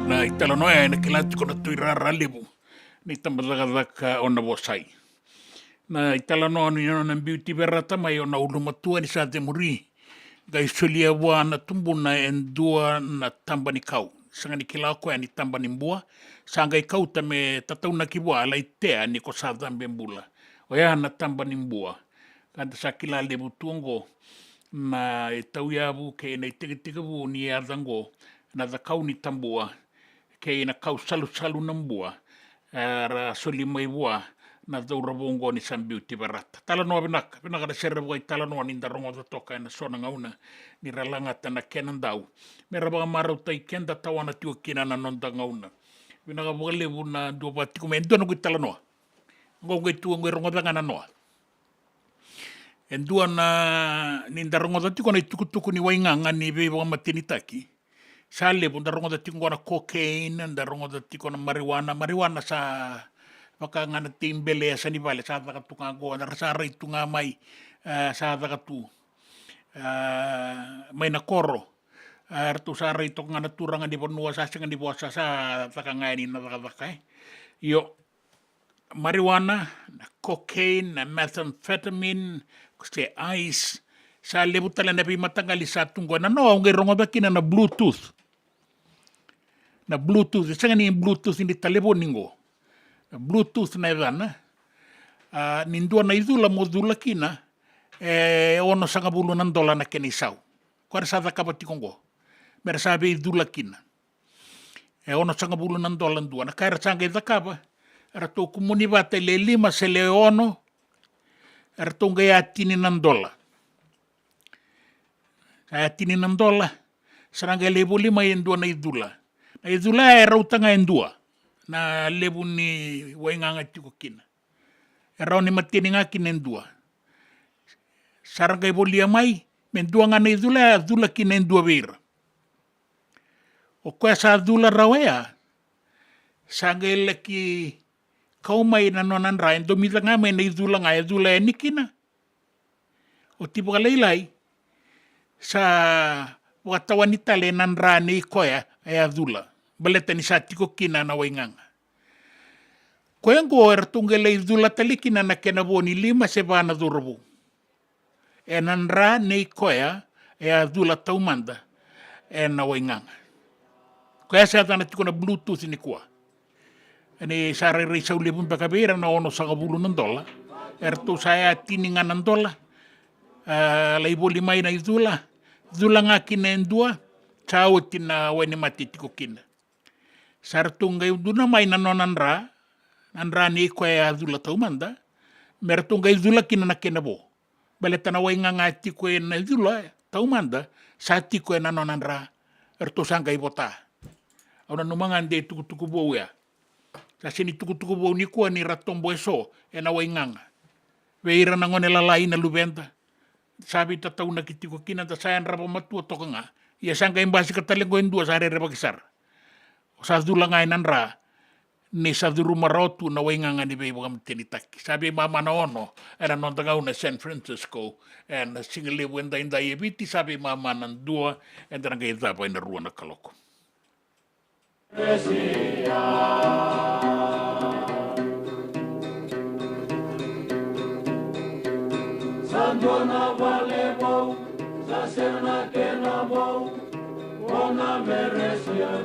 Na italanoa e na kila tiko na Tui Rara Levu ni tabacakacaka o Navosai. Na italanoa ni nona biuti Verata mai o na ulumatua ni sa cemuri, qai solia vua na tubuna e dua na taba ni kau. Sega ni kila o koya ni taba ni bua, sa qai kauta me tataunaki vua, lai tea ni ko sa cabe bula. Oya na taba ni bua. Ka da sa kila levu tu oqo na itauyavu kei na itekitekivu ni yaca oqo, na Cakauni Tabua kei na Kausalusalu na Bua, era soli mai vua na cauravou oqo ni sa biuti Verata. Talanoa vinaka, vinaka na sere vakaitalanoa ni da rogoca toka ena so na gauna, ni ra lagata na kena dau me ra vakamarautaki keda, tawana tiko kina na noda gauna. Vinaka vakalevu na dua vata tiko mai. E dua noqu italanoa. Oqo qai tu, oqo e rogoca ga na noa. E dua na, ni da rogoca tiko na itukutuku ni waigaga ni veivakamatenitaki. Sa levu da rogoca tiko qo na cocaine, da rogoca tiko na marijuana. Marijuana sa vaka ga na teibele e yasa ni vale, sa caka tu ga qo, da sa rai tu ga mai, e, sa caka tu. E, mai na koro. E, ratou sa rai toka ga na turaga ni vanua, sa sega ni vosa, sa caka ga yani na cakacaka, e. Io, marijuana, na cocaine, na methamphetamine, se ice. Sa levu tale na veimataqali sa tu qo. Na noa au qai rogoca kina na Bluetooth. Na Bluetooth, e sega ni Bluetooth ni talevoni qo. Na Bluetooth na yacana. A, ni dua na icula mo cula kina, e onosagavulu na dola na kena isau. Koya era sa cakava tiko qo. Me ra sa veicula kina. E onosagavulu na dola dua. Na ka era sa qai cakava, eratou kumuni vata e le lima se le ono, eratou qai yatini na dola. Sa yatini na dola, sa ra qai lai voli mai e dua na icula. Na icula e rauta ga e dua na levu ni waigaga tiko kina. E rawa ni mateni ga kina e dua. Sa ra qai volia mai me dua ga na icula, e cula kina e dua vei ira. O koya sa cula rawa ya, sa qai laki kau mai na nona dra, e domica ga mai na icula ga e cula yani kina. Oti vakalailai, sa vakatawani tale na dra nei koya e a cula. Baleta ni sa tiko kina na waigaga. Koya oqo eratou qai lai cula tale kina na kena vo ni lima se va na cauravou. Ena dra nei koya e a cula taumada ena waigaga. Koya sa yacana tiko na Bluetooth nikua. Ni sa rairai sau levu beka vei ira na onosagavulu na dola. Eratou sa yatini ga na dola. A, lai voli mai na icula. Cula ga kina e dua. Sa oti na wainimate tiko kina. Sa ratou qai uduna mai na nona dra, na dra nei koya e a cula taumada, me ratou qai cula kina na kena vo. Baleta na waigaga e tiko ena icula taumada, sa tiko ena nona dra, eratou sa qai vota. Au nanuma ga de tukutuku vou ya. Sa sega ni tukutuku vou nikua ni ra tobo eso ena waigaga. Vei ira na gone lalai na luveda. Sa veitataunaki tiko kina, da sa yadrava matua toka ga. Ia sa qai basika tale qo e dua sa rerevaki sara. O sa cula ga ena dra, ni sa curuma rawa tu na waigaga ni veivakamatenitaki. Sa veimama na ono, ena noda gauna e San Francisco, ena sigalevu edaidai e Viti, sa veimama na dua, eda na qai cava ena rua na kaloko. Sa dua na vale vou, sa sega na kena vou, o na meresia,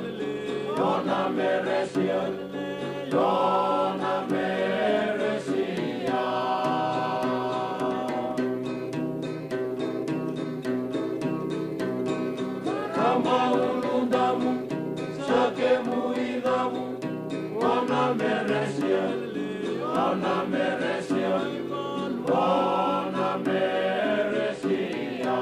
o na meresia, o na meresia. Kama ulu damu, sa kemu idamu, o na meresia, o na meresia, o na meresia.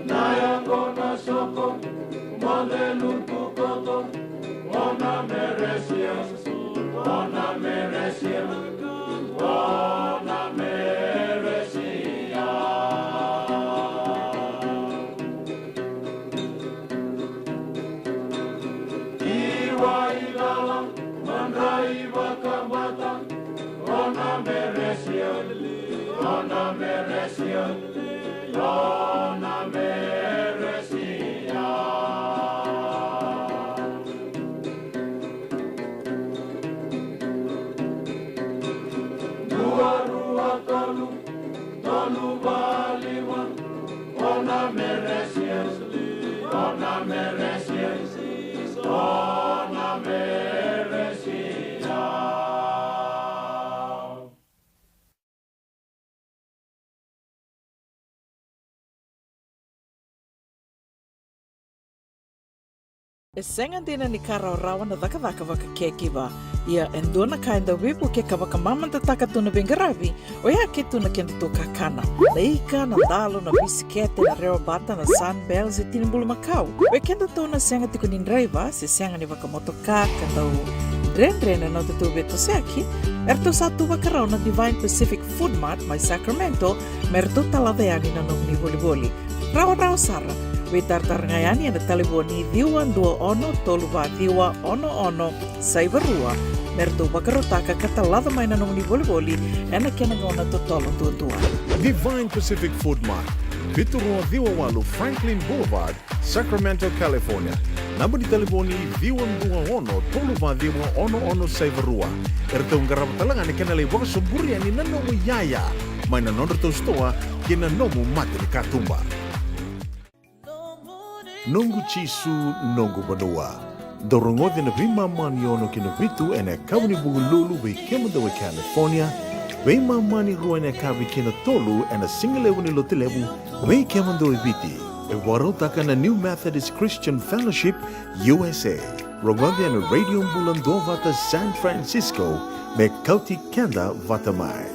Na yago na soko, mo celu tu koto, o na meresia, o na meresia, o na meresia. Iwa ilala, madrai vakabata, o na meresia, o na meresia, o na meresia. Dua, rua, tolu, tolu, va, lima, o na meresia, o na meresia, o na meresia. E sega dina ni ka rawarawa na cakacaka vaka caregiver. Ia e dua na ka e dau veivuke ka vakamamadataka tu na veiqaravi, oya ke tu na kedatou kakana. Na ika, na dalo, na bisikete, na rewa bata, na Sunbell se tini bulumakau. Vei kedatou na sega tiko ni draiva se sega ni vakamotoka ka dau dredre na nodatou veitosoyaki, eratou sa tu vakarau na Divine Pacific Food Mart mai Sacramento me ratou talaca yani na nomuni volivoli. Rawarawa sara. Veitaratara ga yani ena talevoni ciwa dua ono tolu va ciwa ono ono saiva rua me ratou vakarautaka ka talaca mai na nomuni volivoli ena kena gauna totolo duadua. Divine Pacific Food Mart, vitu rua ciwa walu Franklin Boulevard, Sacramento, California. Naba ni talevoni ciwa dua ono tolu va ciwa ono ono saiva rua. Eratou qarava tale ga na kena lai vakasoburi yani na nomu iyaya mai na nodratou sitoa kei na nomu mata ni katuba. Noqu Jisu, noqu vanua. Dou rogoci na veimama ni ono ki na vitu ena yakavi ni Vukelulu vei kemudou e California, veimama ni rua ena yakavi ki na tolu ena sigalevu ni Lotulevu vei kemudou e Viti. E vakarautaka na New Methodist Christian Fellowship U S A. Rogoci ena Radio Bula Duavata San Francisco me kauti keda vata mai.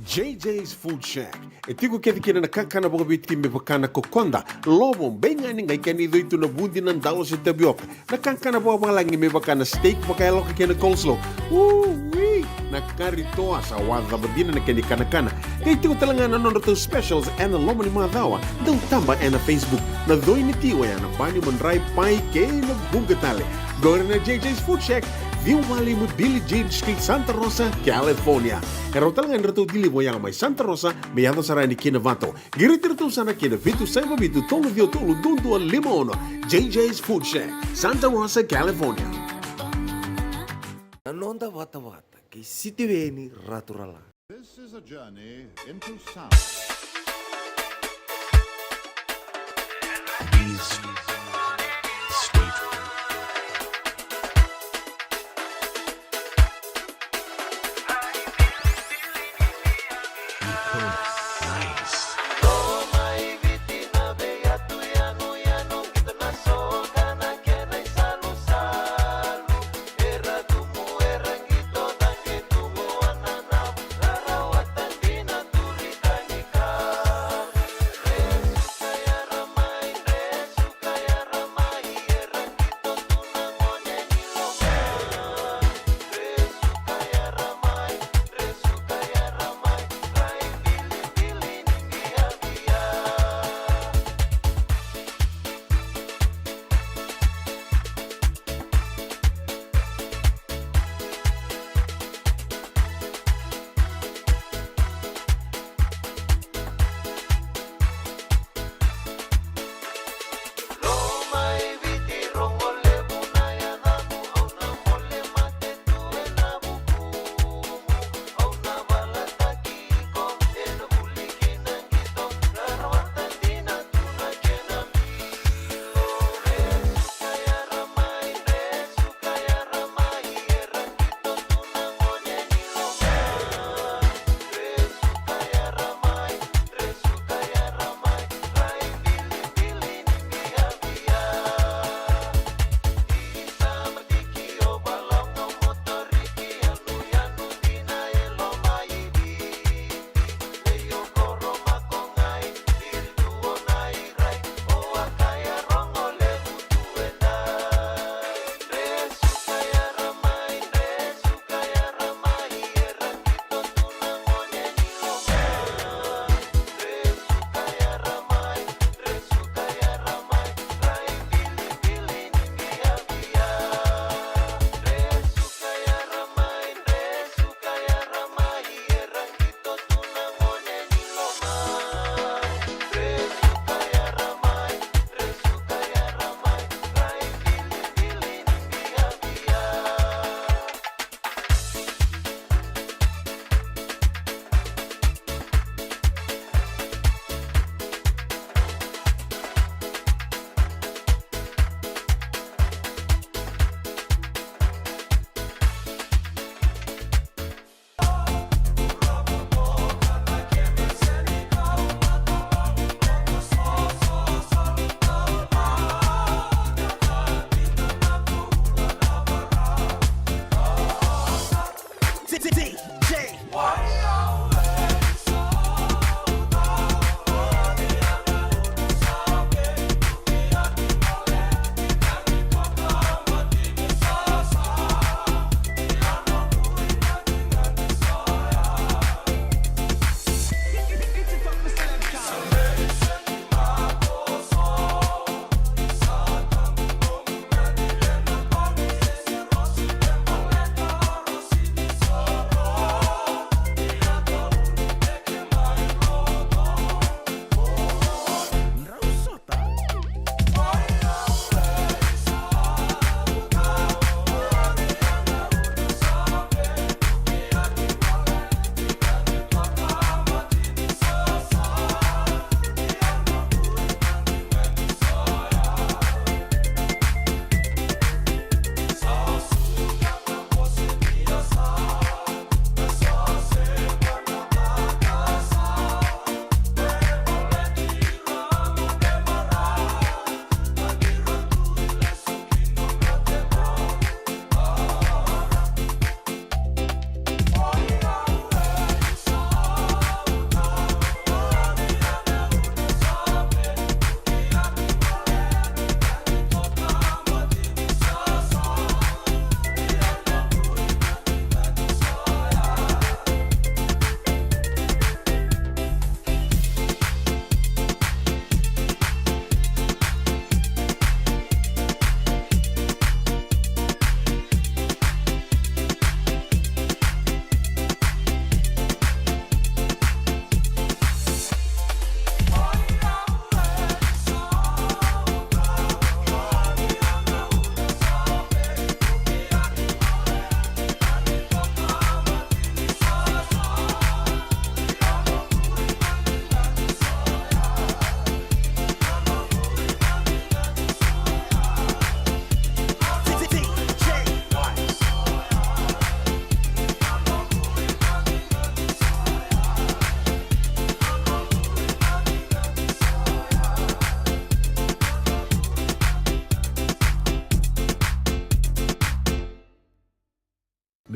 J J's Food Shack. E tiko kece kina na kakana vakaviti me vaka na kokoda, lovo, beiganai, qai kena icoi tu na vudi, na dalo se tavioka. Na kakana vakavalagi me vaka na steak vakayaloka kei na coleslaw. Ui, na kari toa, sa wacava dina na kena ikanakana. Qai tiko tale ga na nodratou specials ena loma ni macawa. Dau taba ena Facebook. Na coi ni ti oya na bani, madrai, pai kei na vuqa tale. Qori na J J's Food Shack, ciwa walu lima Billie Jean Street, Santa Rosa, California. E rawa tale ga ni ratou deliver oya mai Santa Rosa me yaco sara yani ki Novato. Qiriti iratou sara ki na vitu saiva vitu tolu ciwa tolu dua dua lima ono. J J's Food Shack, Santa Rosa, California. Na noda vatavata kei Sitiveni Raturala. This is a journey into sound.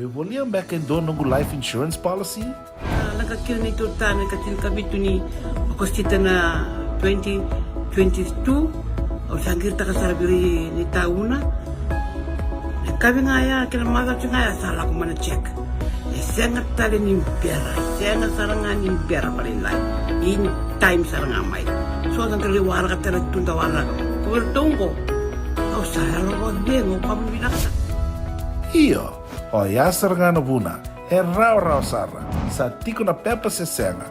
Volia beka e dua noqu life insurance policy? A, lako kina neitou ta na ikatini ka vitu ni Okosita na twenty twenty-two. Au sa qiritaka sara vei ira na itauna. Na yakavi ga ya kei na macawa ga ya sa lako mai na check. E sega tale ni bera, e sega sara ga ni bera vakalailai. In time sara ga mai. So da qai waraka tale tu da waraka. Ko iratou qo, au sa yalo vakacegu, au vakavinavinaka. Io. Oya sara ga na vuna, e rawarawa sara, sa tiko na pepa se sega,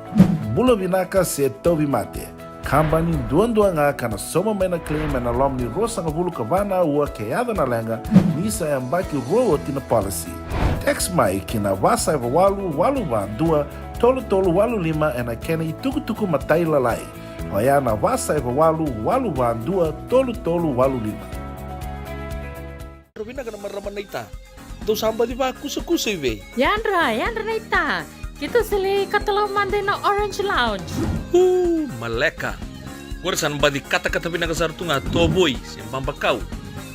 bula vinaka se tauvimate. Kabani duadua ga ka na sauma mai na claim ena loma ni ruasagavulu ka va na aua ke yaco na leqa, ni sa yabaki rua oti na policy. Text mai ki na va saiva walu walu va dua tolu tolu walu lima ena kena itukutuku matailalai. Oya na va saiva walu walu va dua tolu tolu walu lima. Vinaka na marama naita. Dou sa baci vakusakusa i vei? Yadra, yadra naita. Keitou sa lai katalau mada ina Orange Lounge. Uu, maleka. Qori sa na baci katakata vinaka sara tu ga, tovoi se babakau.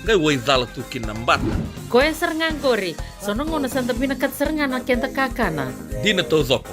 Qai wai cala tu kina na bata. Koya sara ga qori. So na gauna sa da vinakata sara ga na keda kakana. Dina taucoko.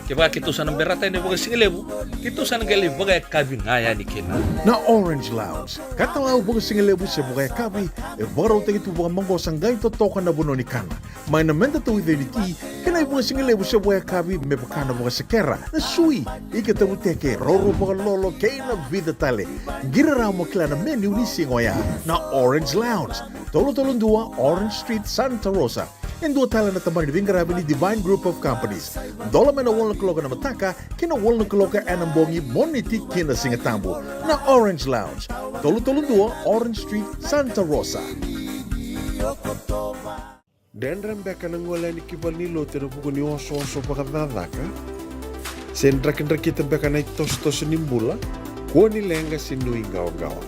Kevaka keitou sa na berata yani vakasigalevu, keitou sa na qai lai vakayakavi ga yani kina. Na Orange Lounge, katalau vakasigalevu se vakayakavi, e vakarautaki tu vakamaqosa qai totoka na vanua ni kana. Mai na meda tauica ni ti, kei na ivakasigalevu se vakayakavi me vaka na vakasekera, na sui, ika tavuteke, raurau vakalolo, kei na vica tale. Qiri rawa mo kila na menu ni siga oya. Na Orange Lounge, tolu tolu dua Orange Street, Santa Rosa. E dua tale na tabana ni veiqaravi ni Divine Group of Companies. Dola mai na walu na kaloko ena mataka ki na walu na kaloko ena bogi, Moniti ki na Sigatabu. Na Orange Lounge, tolu tolu dua Orange Street, Santa Rosa. Dredre beka na gole yani ki valenilotu ena vuku ni osooso vakacakacaka? Se drakidrakita beka na itosotoso ni bula? Kua ni leqa se nuiqawaqawa.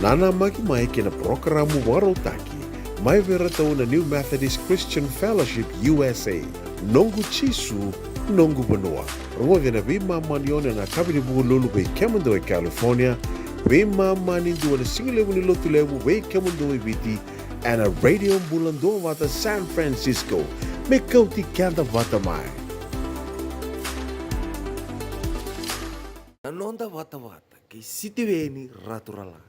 Nanamaki mai ki na parokaramu vakarautaki mai vei iratou na New Methodist Christian Fellowship U S A, Noqu Jisu, Noqu Vanua. Rogoci ena veimama ni ono ena yakavi ni Vukelulu vei kemudou e California, veimama ni dua ena sigalevu ni Lotulevu vei kemudou e Viti, ena Radio Bula Duavata San Francisco, me kauti keda vata mai. Na noda vatavata kei Sitiveni Raturala.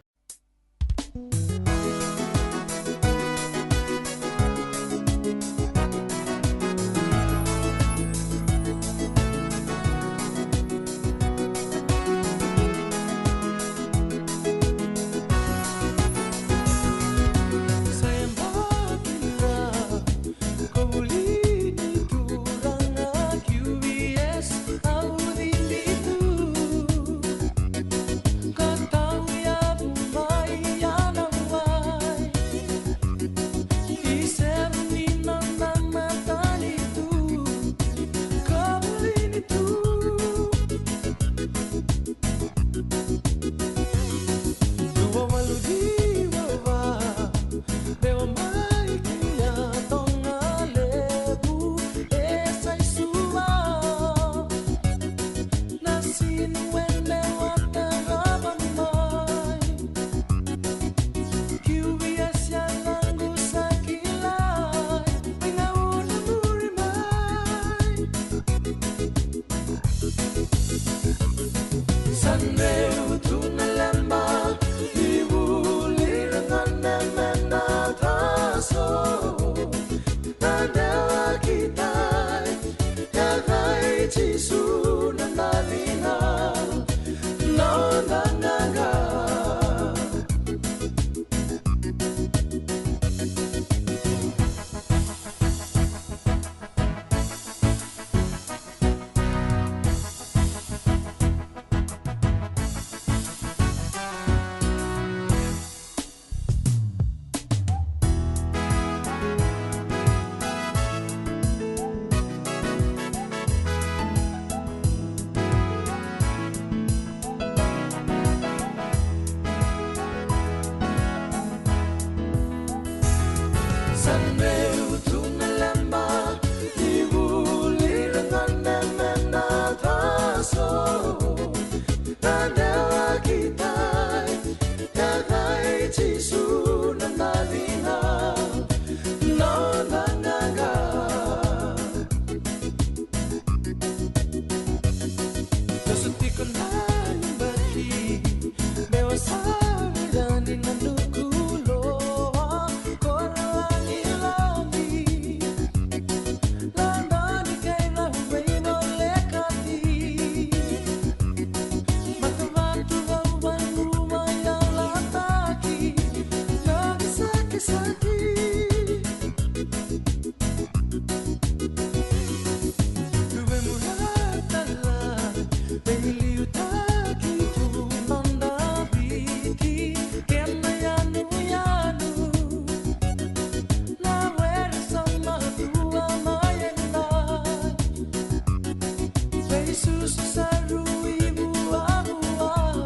Susu sa rui vuavuai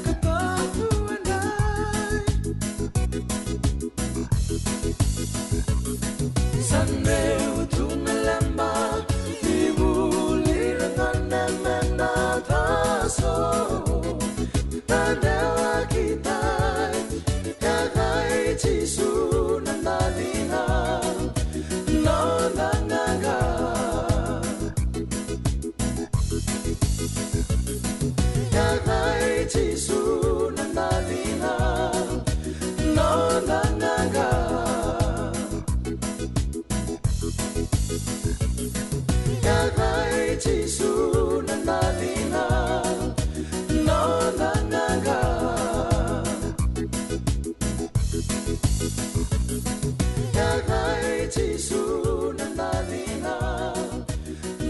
ka totu edai. Sa meu tu na leba ni vuli ra gone me na taso. Na dewa ki tai. Yaca i Jisu na dacina noda qaqa. Yaca i Jisu na dacina noda qaqa. Yaca i Jisu na dacina noda qaqa. Yaca i Jisu na dacina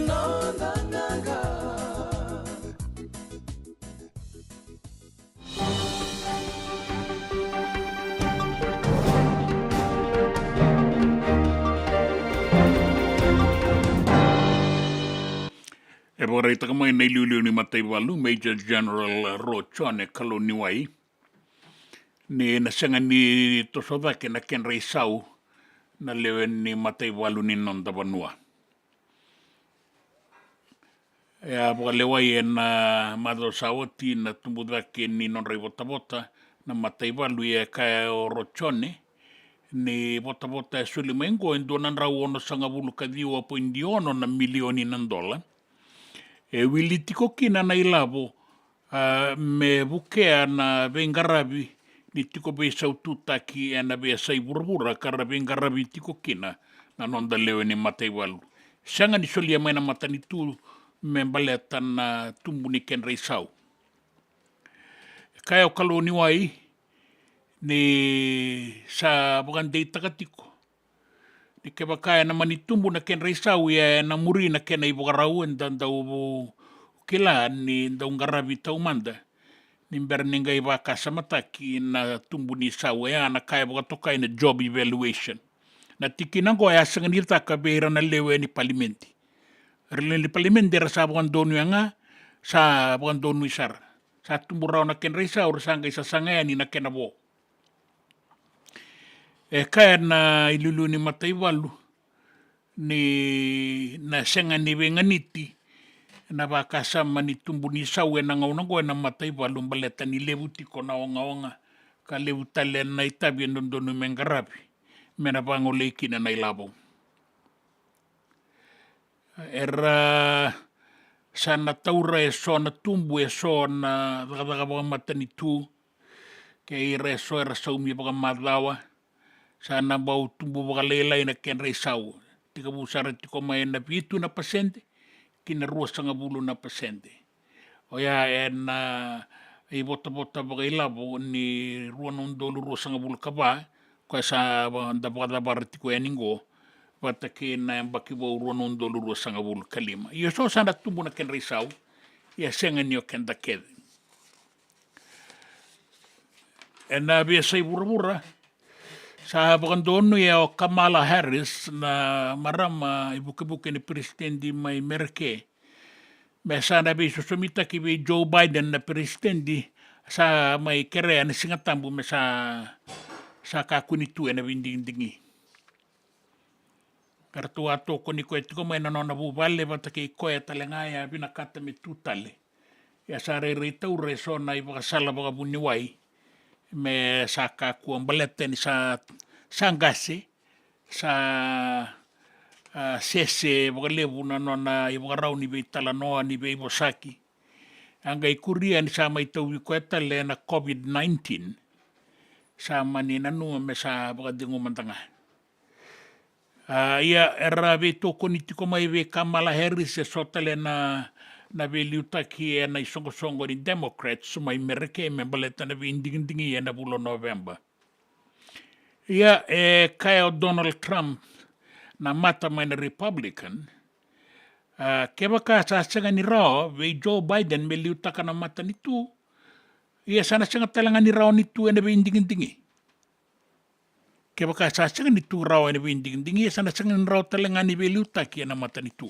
noda qaqa. E vakaraitaka mai na iliuliu ni mataivalu, Major General Ro Jone Kalauniwai, ni na sega ni toso cake na kedra isau na lewe ni mataivalu ni noda vanua. E a vakalewai ena macawa sa oti na tubu cake ni nodra ivotavota na mataivalu, ia e kaya o Ro Jone ni votavota e soli mai oqo e dua na drau onosagavulu ka ciwa poidi ono na milioni na dola. E wili tiko kina na ilavo, a, me vukea na veiqaravi ni tiko veisaututaki ena veiyasai vuravura ka ra veiqaravi tiko kina na noda lewe ni mataivalu. Sega ni solia mai na matanitu me baleta na tubu ni kedra isau. E kaya o Kalauniwai ni sa vakadeitaka tiko ni kevaka ena mani tubu na kedra isau, ia ena muri na kena ivakarau, eda dau kila ni dau qaravi taumada ni bera ni qai vakasamataki na tubu ni isau. E a na ka e vakatokai na job evaluation. Na tikina oqo e a sega ni caka vei ira na lewe ni palimedi. Ra lewe ni palimedi era sa vakadonuya ga, sa vakadonui sara. Sa tubu rawa na kedra isau, ra sa qai sasaga yani na kena vo. E kaya na iliuliu ni mataivalu ni na sega ni veiganiti na vakasama ni tubu ni isau ena gauna oqo ena mataivalu baleta ni levu tiko na ogaoga ka levu tale na itavi e dodonu me qaravi me na vagolei kina na ilavo. Era sa na taura eso na tubu, eso na cakacaka vakamatanitu, kei ira eso era saumi vakamacawa. Sa na bau tubu vakalailai na kedra isau, tekivu sara tiko mai ena vitu na pasede ki na ruasagavulu na pasede. Oya ena ivotavota vakailavo ni rua na udolu ruasagavulu ka va, koya sa va-, da vakacavara tiko yani oqo, vata kei na yabaki vou rua na udolu ruasagavulu ka lima. Ia so sa na tubu na kedra isau, ia sega ni o keda kece. Ena veiyasai vuravura, sa vakadonuya o Kamala Harris, na marama ivukevuke ni peresitedi mai Mereke, me sa na veisosomitaki vei Joe Biden na peresitedi, sa mai kerea na Siga Tabu me sa, sa kakua ni tu ena veidigidigi. Eratou a tokoni koya tiko mai na nona vuvale vata kei koya tale ga e a vinakata me tu tale. Ia sa rairai taura eso na ivakasala vakavuniwai me sa kakua baleta ni sa, sa qase, sa, a, sese vakalevu na nona ivakarau ni veitalanoa, ni veivosaki. A qai kuria ni sa mai tauvi koya tale na COVID nineteen. Sa mani nanuma me sa vakacegu mada ga. A, ia era veitokoni tiko mai vei Kamala Harris eso tale na, na veiliutaki ena isoqosoqo ni Democrats mai Mereke me baleta na veidigidigi ena vula o Noveba. Ia e kaya o Donald Trump, na mata mai na Republican, a, kevaka sa sega ni rawa vei Joe Biden me liutaka na matanitu, ia sa na sega tale ga ni rawa ni tu ena veidigidigi. Kevaka sa sega ni tu rawa ena veidigidigi, ia sa na sega ni rawa tale ga ni veiliutaki ena matanitu.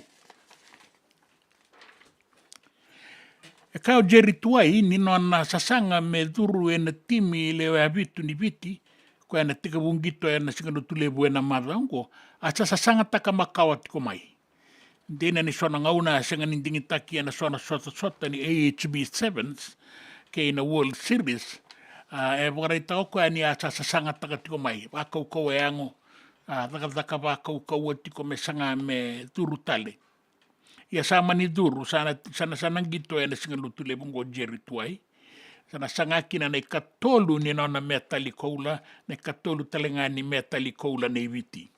E kaya o Jerry Tuwai ni nona sasaga me curu ena timi lewe vitu ni Viti, koya ena tekivu qito ena Siga Lotulevu ena macawa oqo, a sa sasagataka makawa tiko mai. Dina ni so na gauna a sega ni digitaki ena so na sotasota ni A H B Sevens kei na World Series, a, e vakaraitaka o koya ni a sa sasagataka tiko mai, vakaukauwa e yago, a, cakacaka vakaukauwa tiko me saga me curu tale. Ia sa mani curu, sa na, sa na, sa na qito ena Siga Lotulevu oqo o Jerry Tuwai. Sa na saga kina na ikatolu ni nona metali koula, na ikatolu tale ga ni metali koula nei Viti.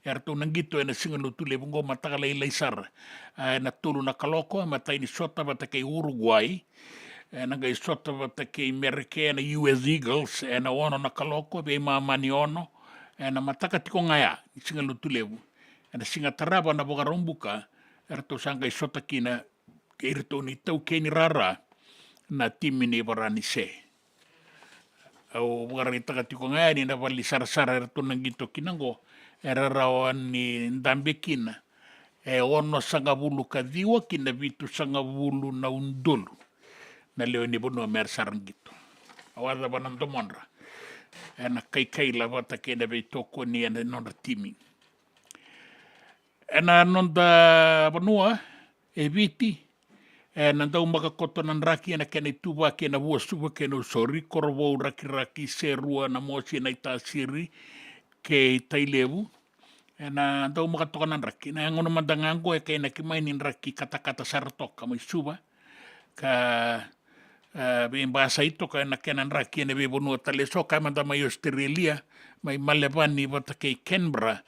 Eratou na qito ena Siga Lotulevu oqo mataka lailai sara. A, ena tolu na kaloko, matai ni sota vata kei Uruguay. Ena qai sota vata kei Merika, ena U S Eagles, ena ono na kaloko, veimama ni ono. Ena mataka tiko ga ya ni Siga Lotulevu, ena siga tarava na Vakaraubuka, eratou sa qai sota kina kei iratou na itaukei ni rara na timi ni Varanise. Au vakaraitaka tiko ga yani na vale ni sarasara eratou na qito kina oqo, era rawa ni dabe kina e onosagavulu ka ciwa ki na vitusagavulu na udolu na lewe ni vanua me ra sara qito. Au a cava na domodra ena kaikaila vata kei na veitokoni ena nodra timi. Ena noda vanua e Viti, ena daumaka koto na draki ena kena ituvaki ena Vuasuva kei Nausori, Korovou, Rakiraki, Serua, Namosi, Naitasiri kei Tailevu. Ena daumaka toka na draki. Na gauna mada ga oqo e kainaki mai ni draki katakata sara toka mai Suva, ka, e, veibasai toka ena kena draki ena veivanua tale eso, kaya mada mai Australia, mai Melbourne vata kei Canberra,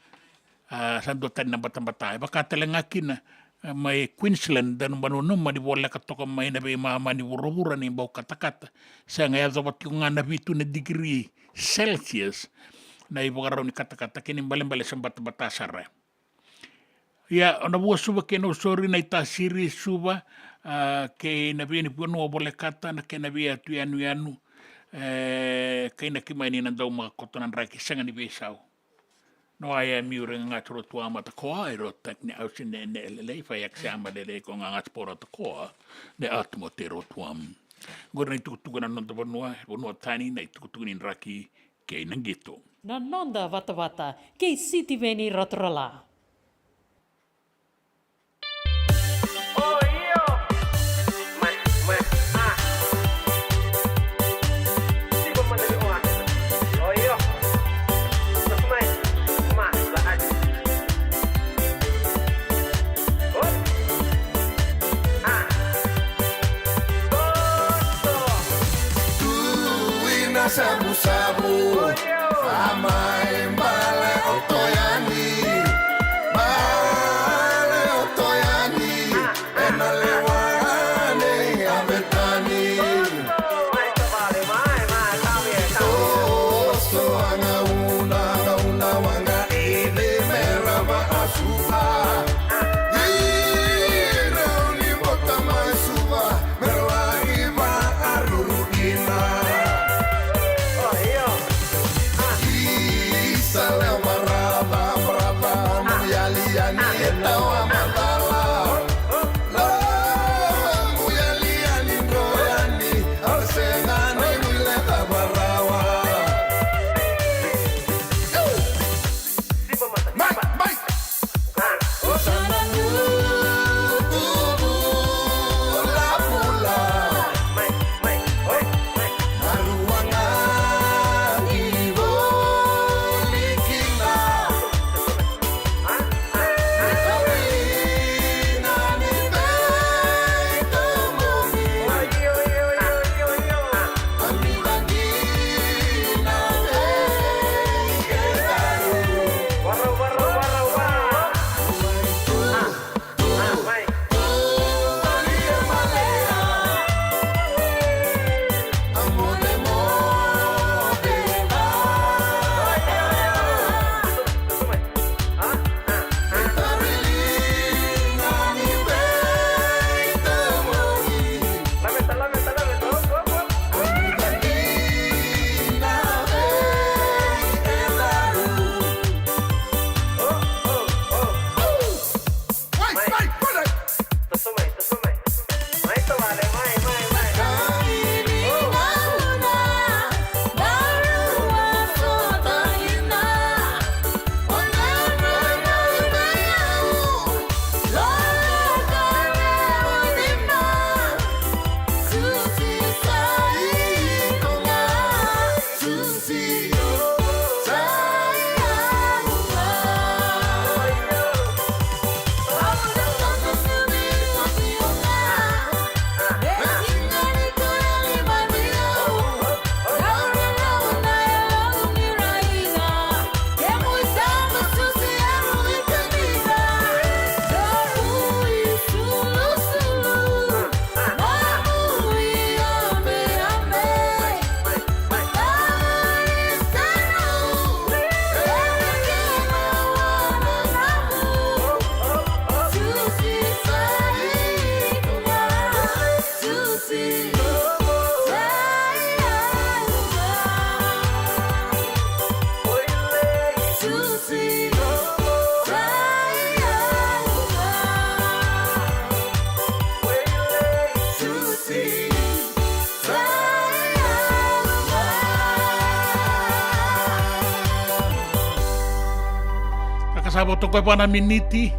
a, sa dua tani na batabata. E vaka tale ga kina, e, mai Queensland, da nanuma ni voleka toka mai na veimama ni vuravura ni bau katakata. Sega, e yacova tiko ga na vitu na digiri Celsius na ivakarau ni katakata, kena ibalebale sa batabata sara. Ia, o Navuasuva kei Nausori, Naitasiri, Suva, a, kei na veivanua volekata, na kena veiyatu yanuyanu, e, kainaki mai ni na daumaka koto na draki, sega ni veisau. No, a ya miure ga tu rotu a mata koa, e ro tak ne ausi ne, ne lelei, fa yak se ama lelei ko ga ngat pora ta koa, ne at mo te rotu am. Qori na itukutuku na noda vanua, vanua tani, na itukutuku ni draki kei na qito. Na noda vatavata kei Sitiveni Raturala. Savusavu. Amai bale o toyani, bale o toyani, ena lewa nei a vetani. Toso a gauna, gauna waqa ivi me rava a Suva. Ira ni bota mai Suva, me lagi vaaruru kina. Sa vo toka e va na miniti,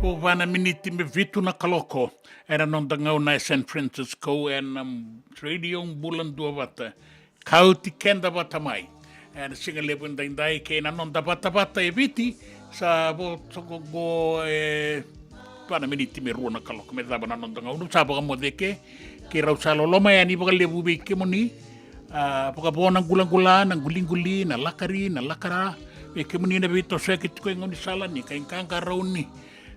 vo va na miniti me vitu na kaloko. Ena noda gauna e San Francisco, ena, um, Radio Bula Duavata. Ka oti keda vata mai ena siga levu edaidai kei na noda vatavata e Viti. Sa vo toka qo e va na miniti me rua na kaloko me cava na noda gauna. Sa vakamoce ke, keirau sa loloma yani vakalevu vei kemuni. A, vakavo na gulagula, na guliguli, na lakari, na lakara. Vei kemuni na veitosoyaki tiko e gaunisala ni kai qaqarauni.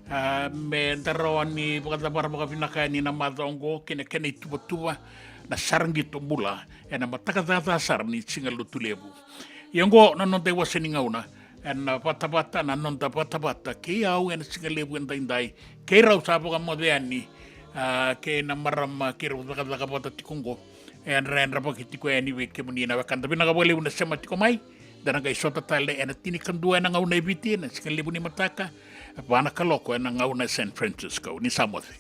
A, me da rawa ni vakacavara vakavinaka yani na macawa oqo kei na kena ituvatuva na Sara Qito Bula ena mataka caca sara ni Siga Lotulevu. Ia oqo na noda iwase ni gauna ena vatavata, na noda vatavata kei au ena siga levu edaidai. Keirau sa vakamoce yani, a, kei na marama keirau cakacaka vata tiko oqo. E yadrayadravaki tiko yani vei kemuni na wekada. Vinaka vakalevu na sema tiko mai. Da na qai sota tale ena tinikadua ena gauna e Viti ena siga levu ni mataka, va na kaloko ena gauna e San Francisco. Ni sa moce.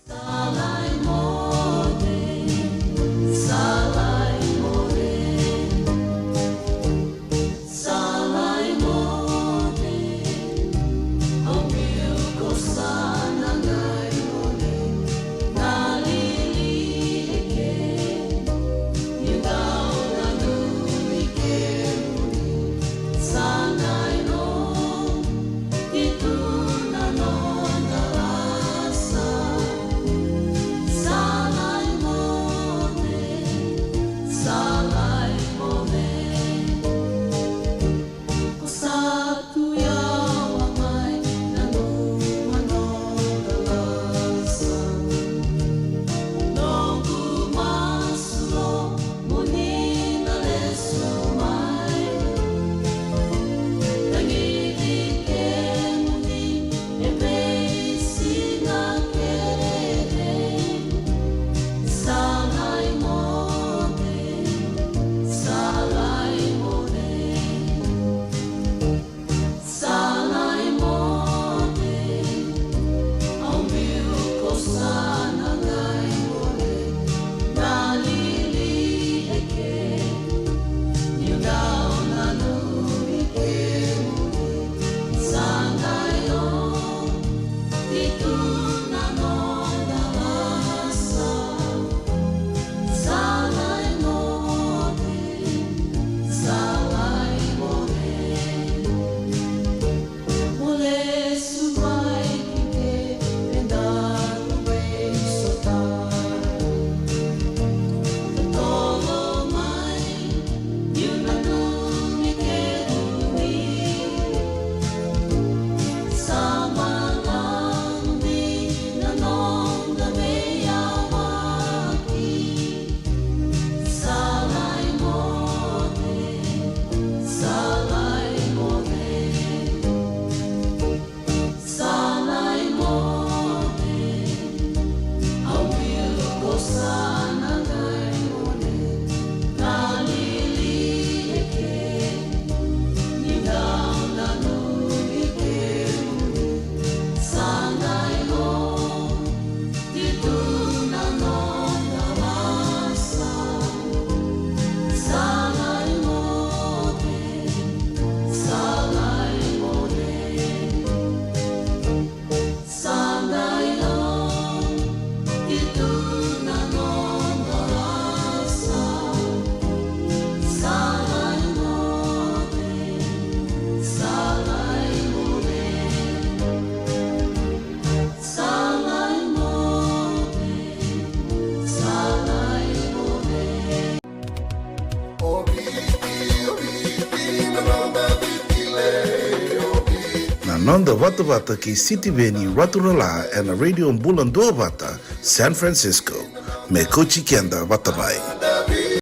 Na noda vatavata kei Sitiveni Raturala ena Radio Bula Duavata, San Francisco. Me kauti keda vata mai.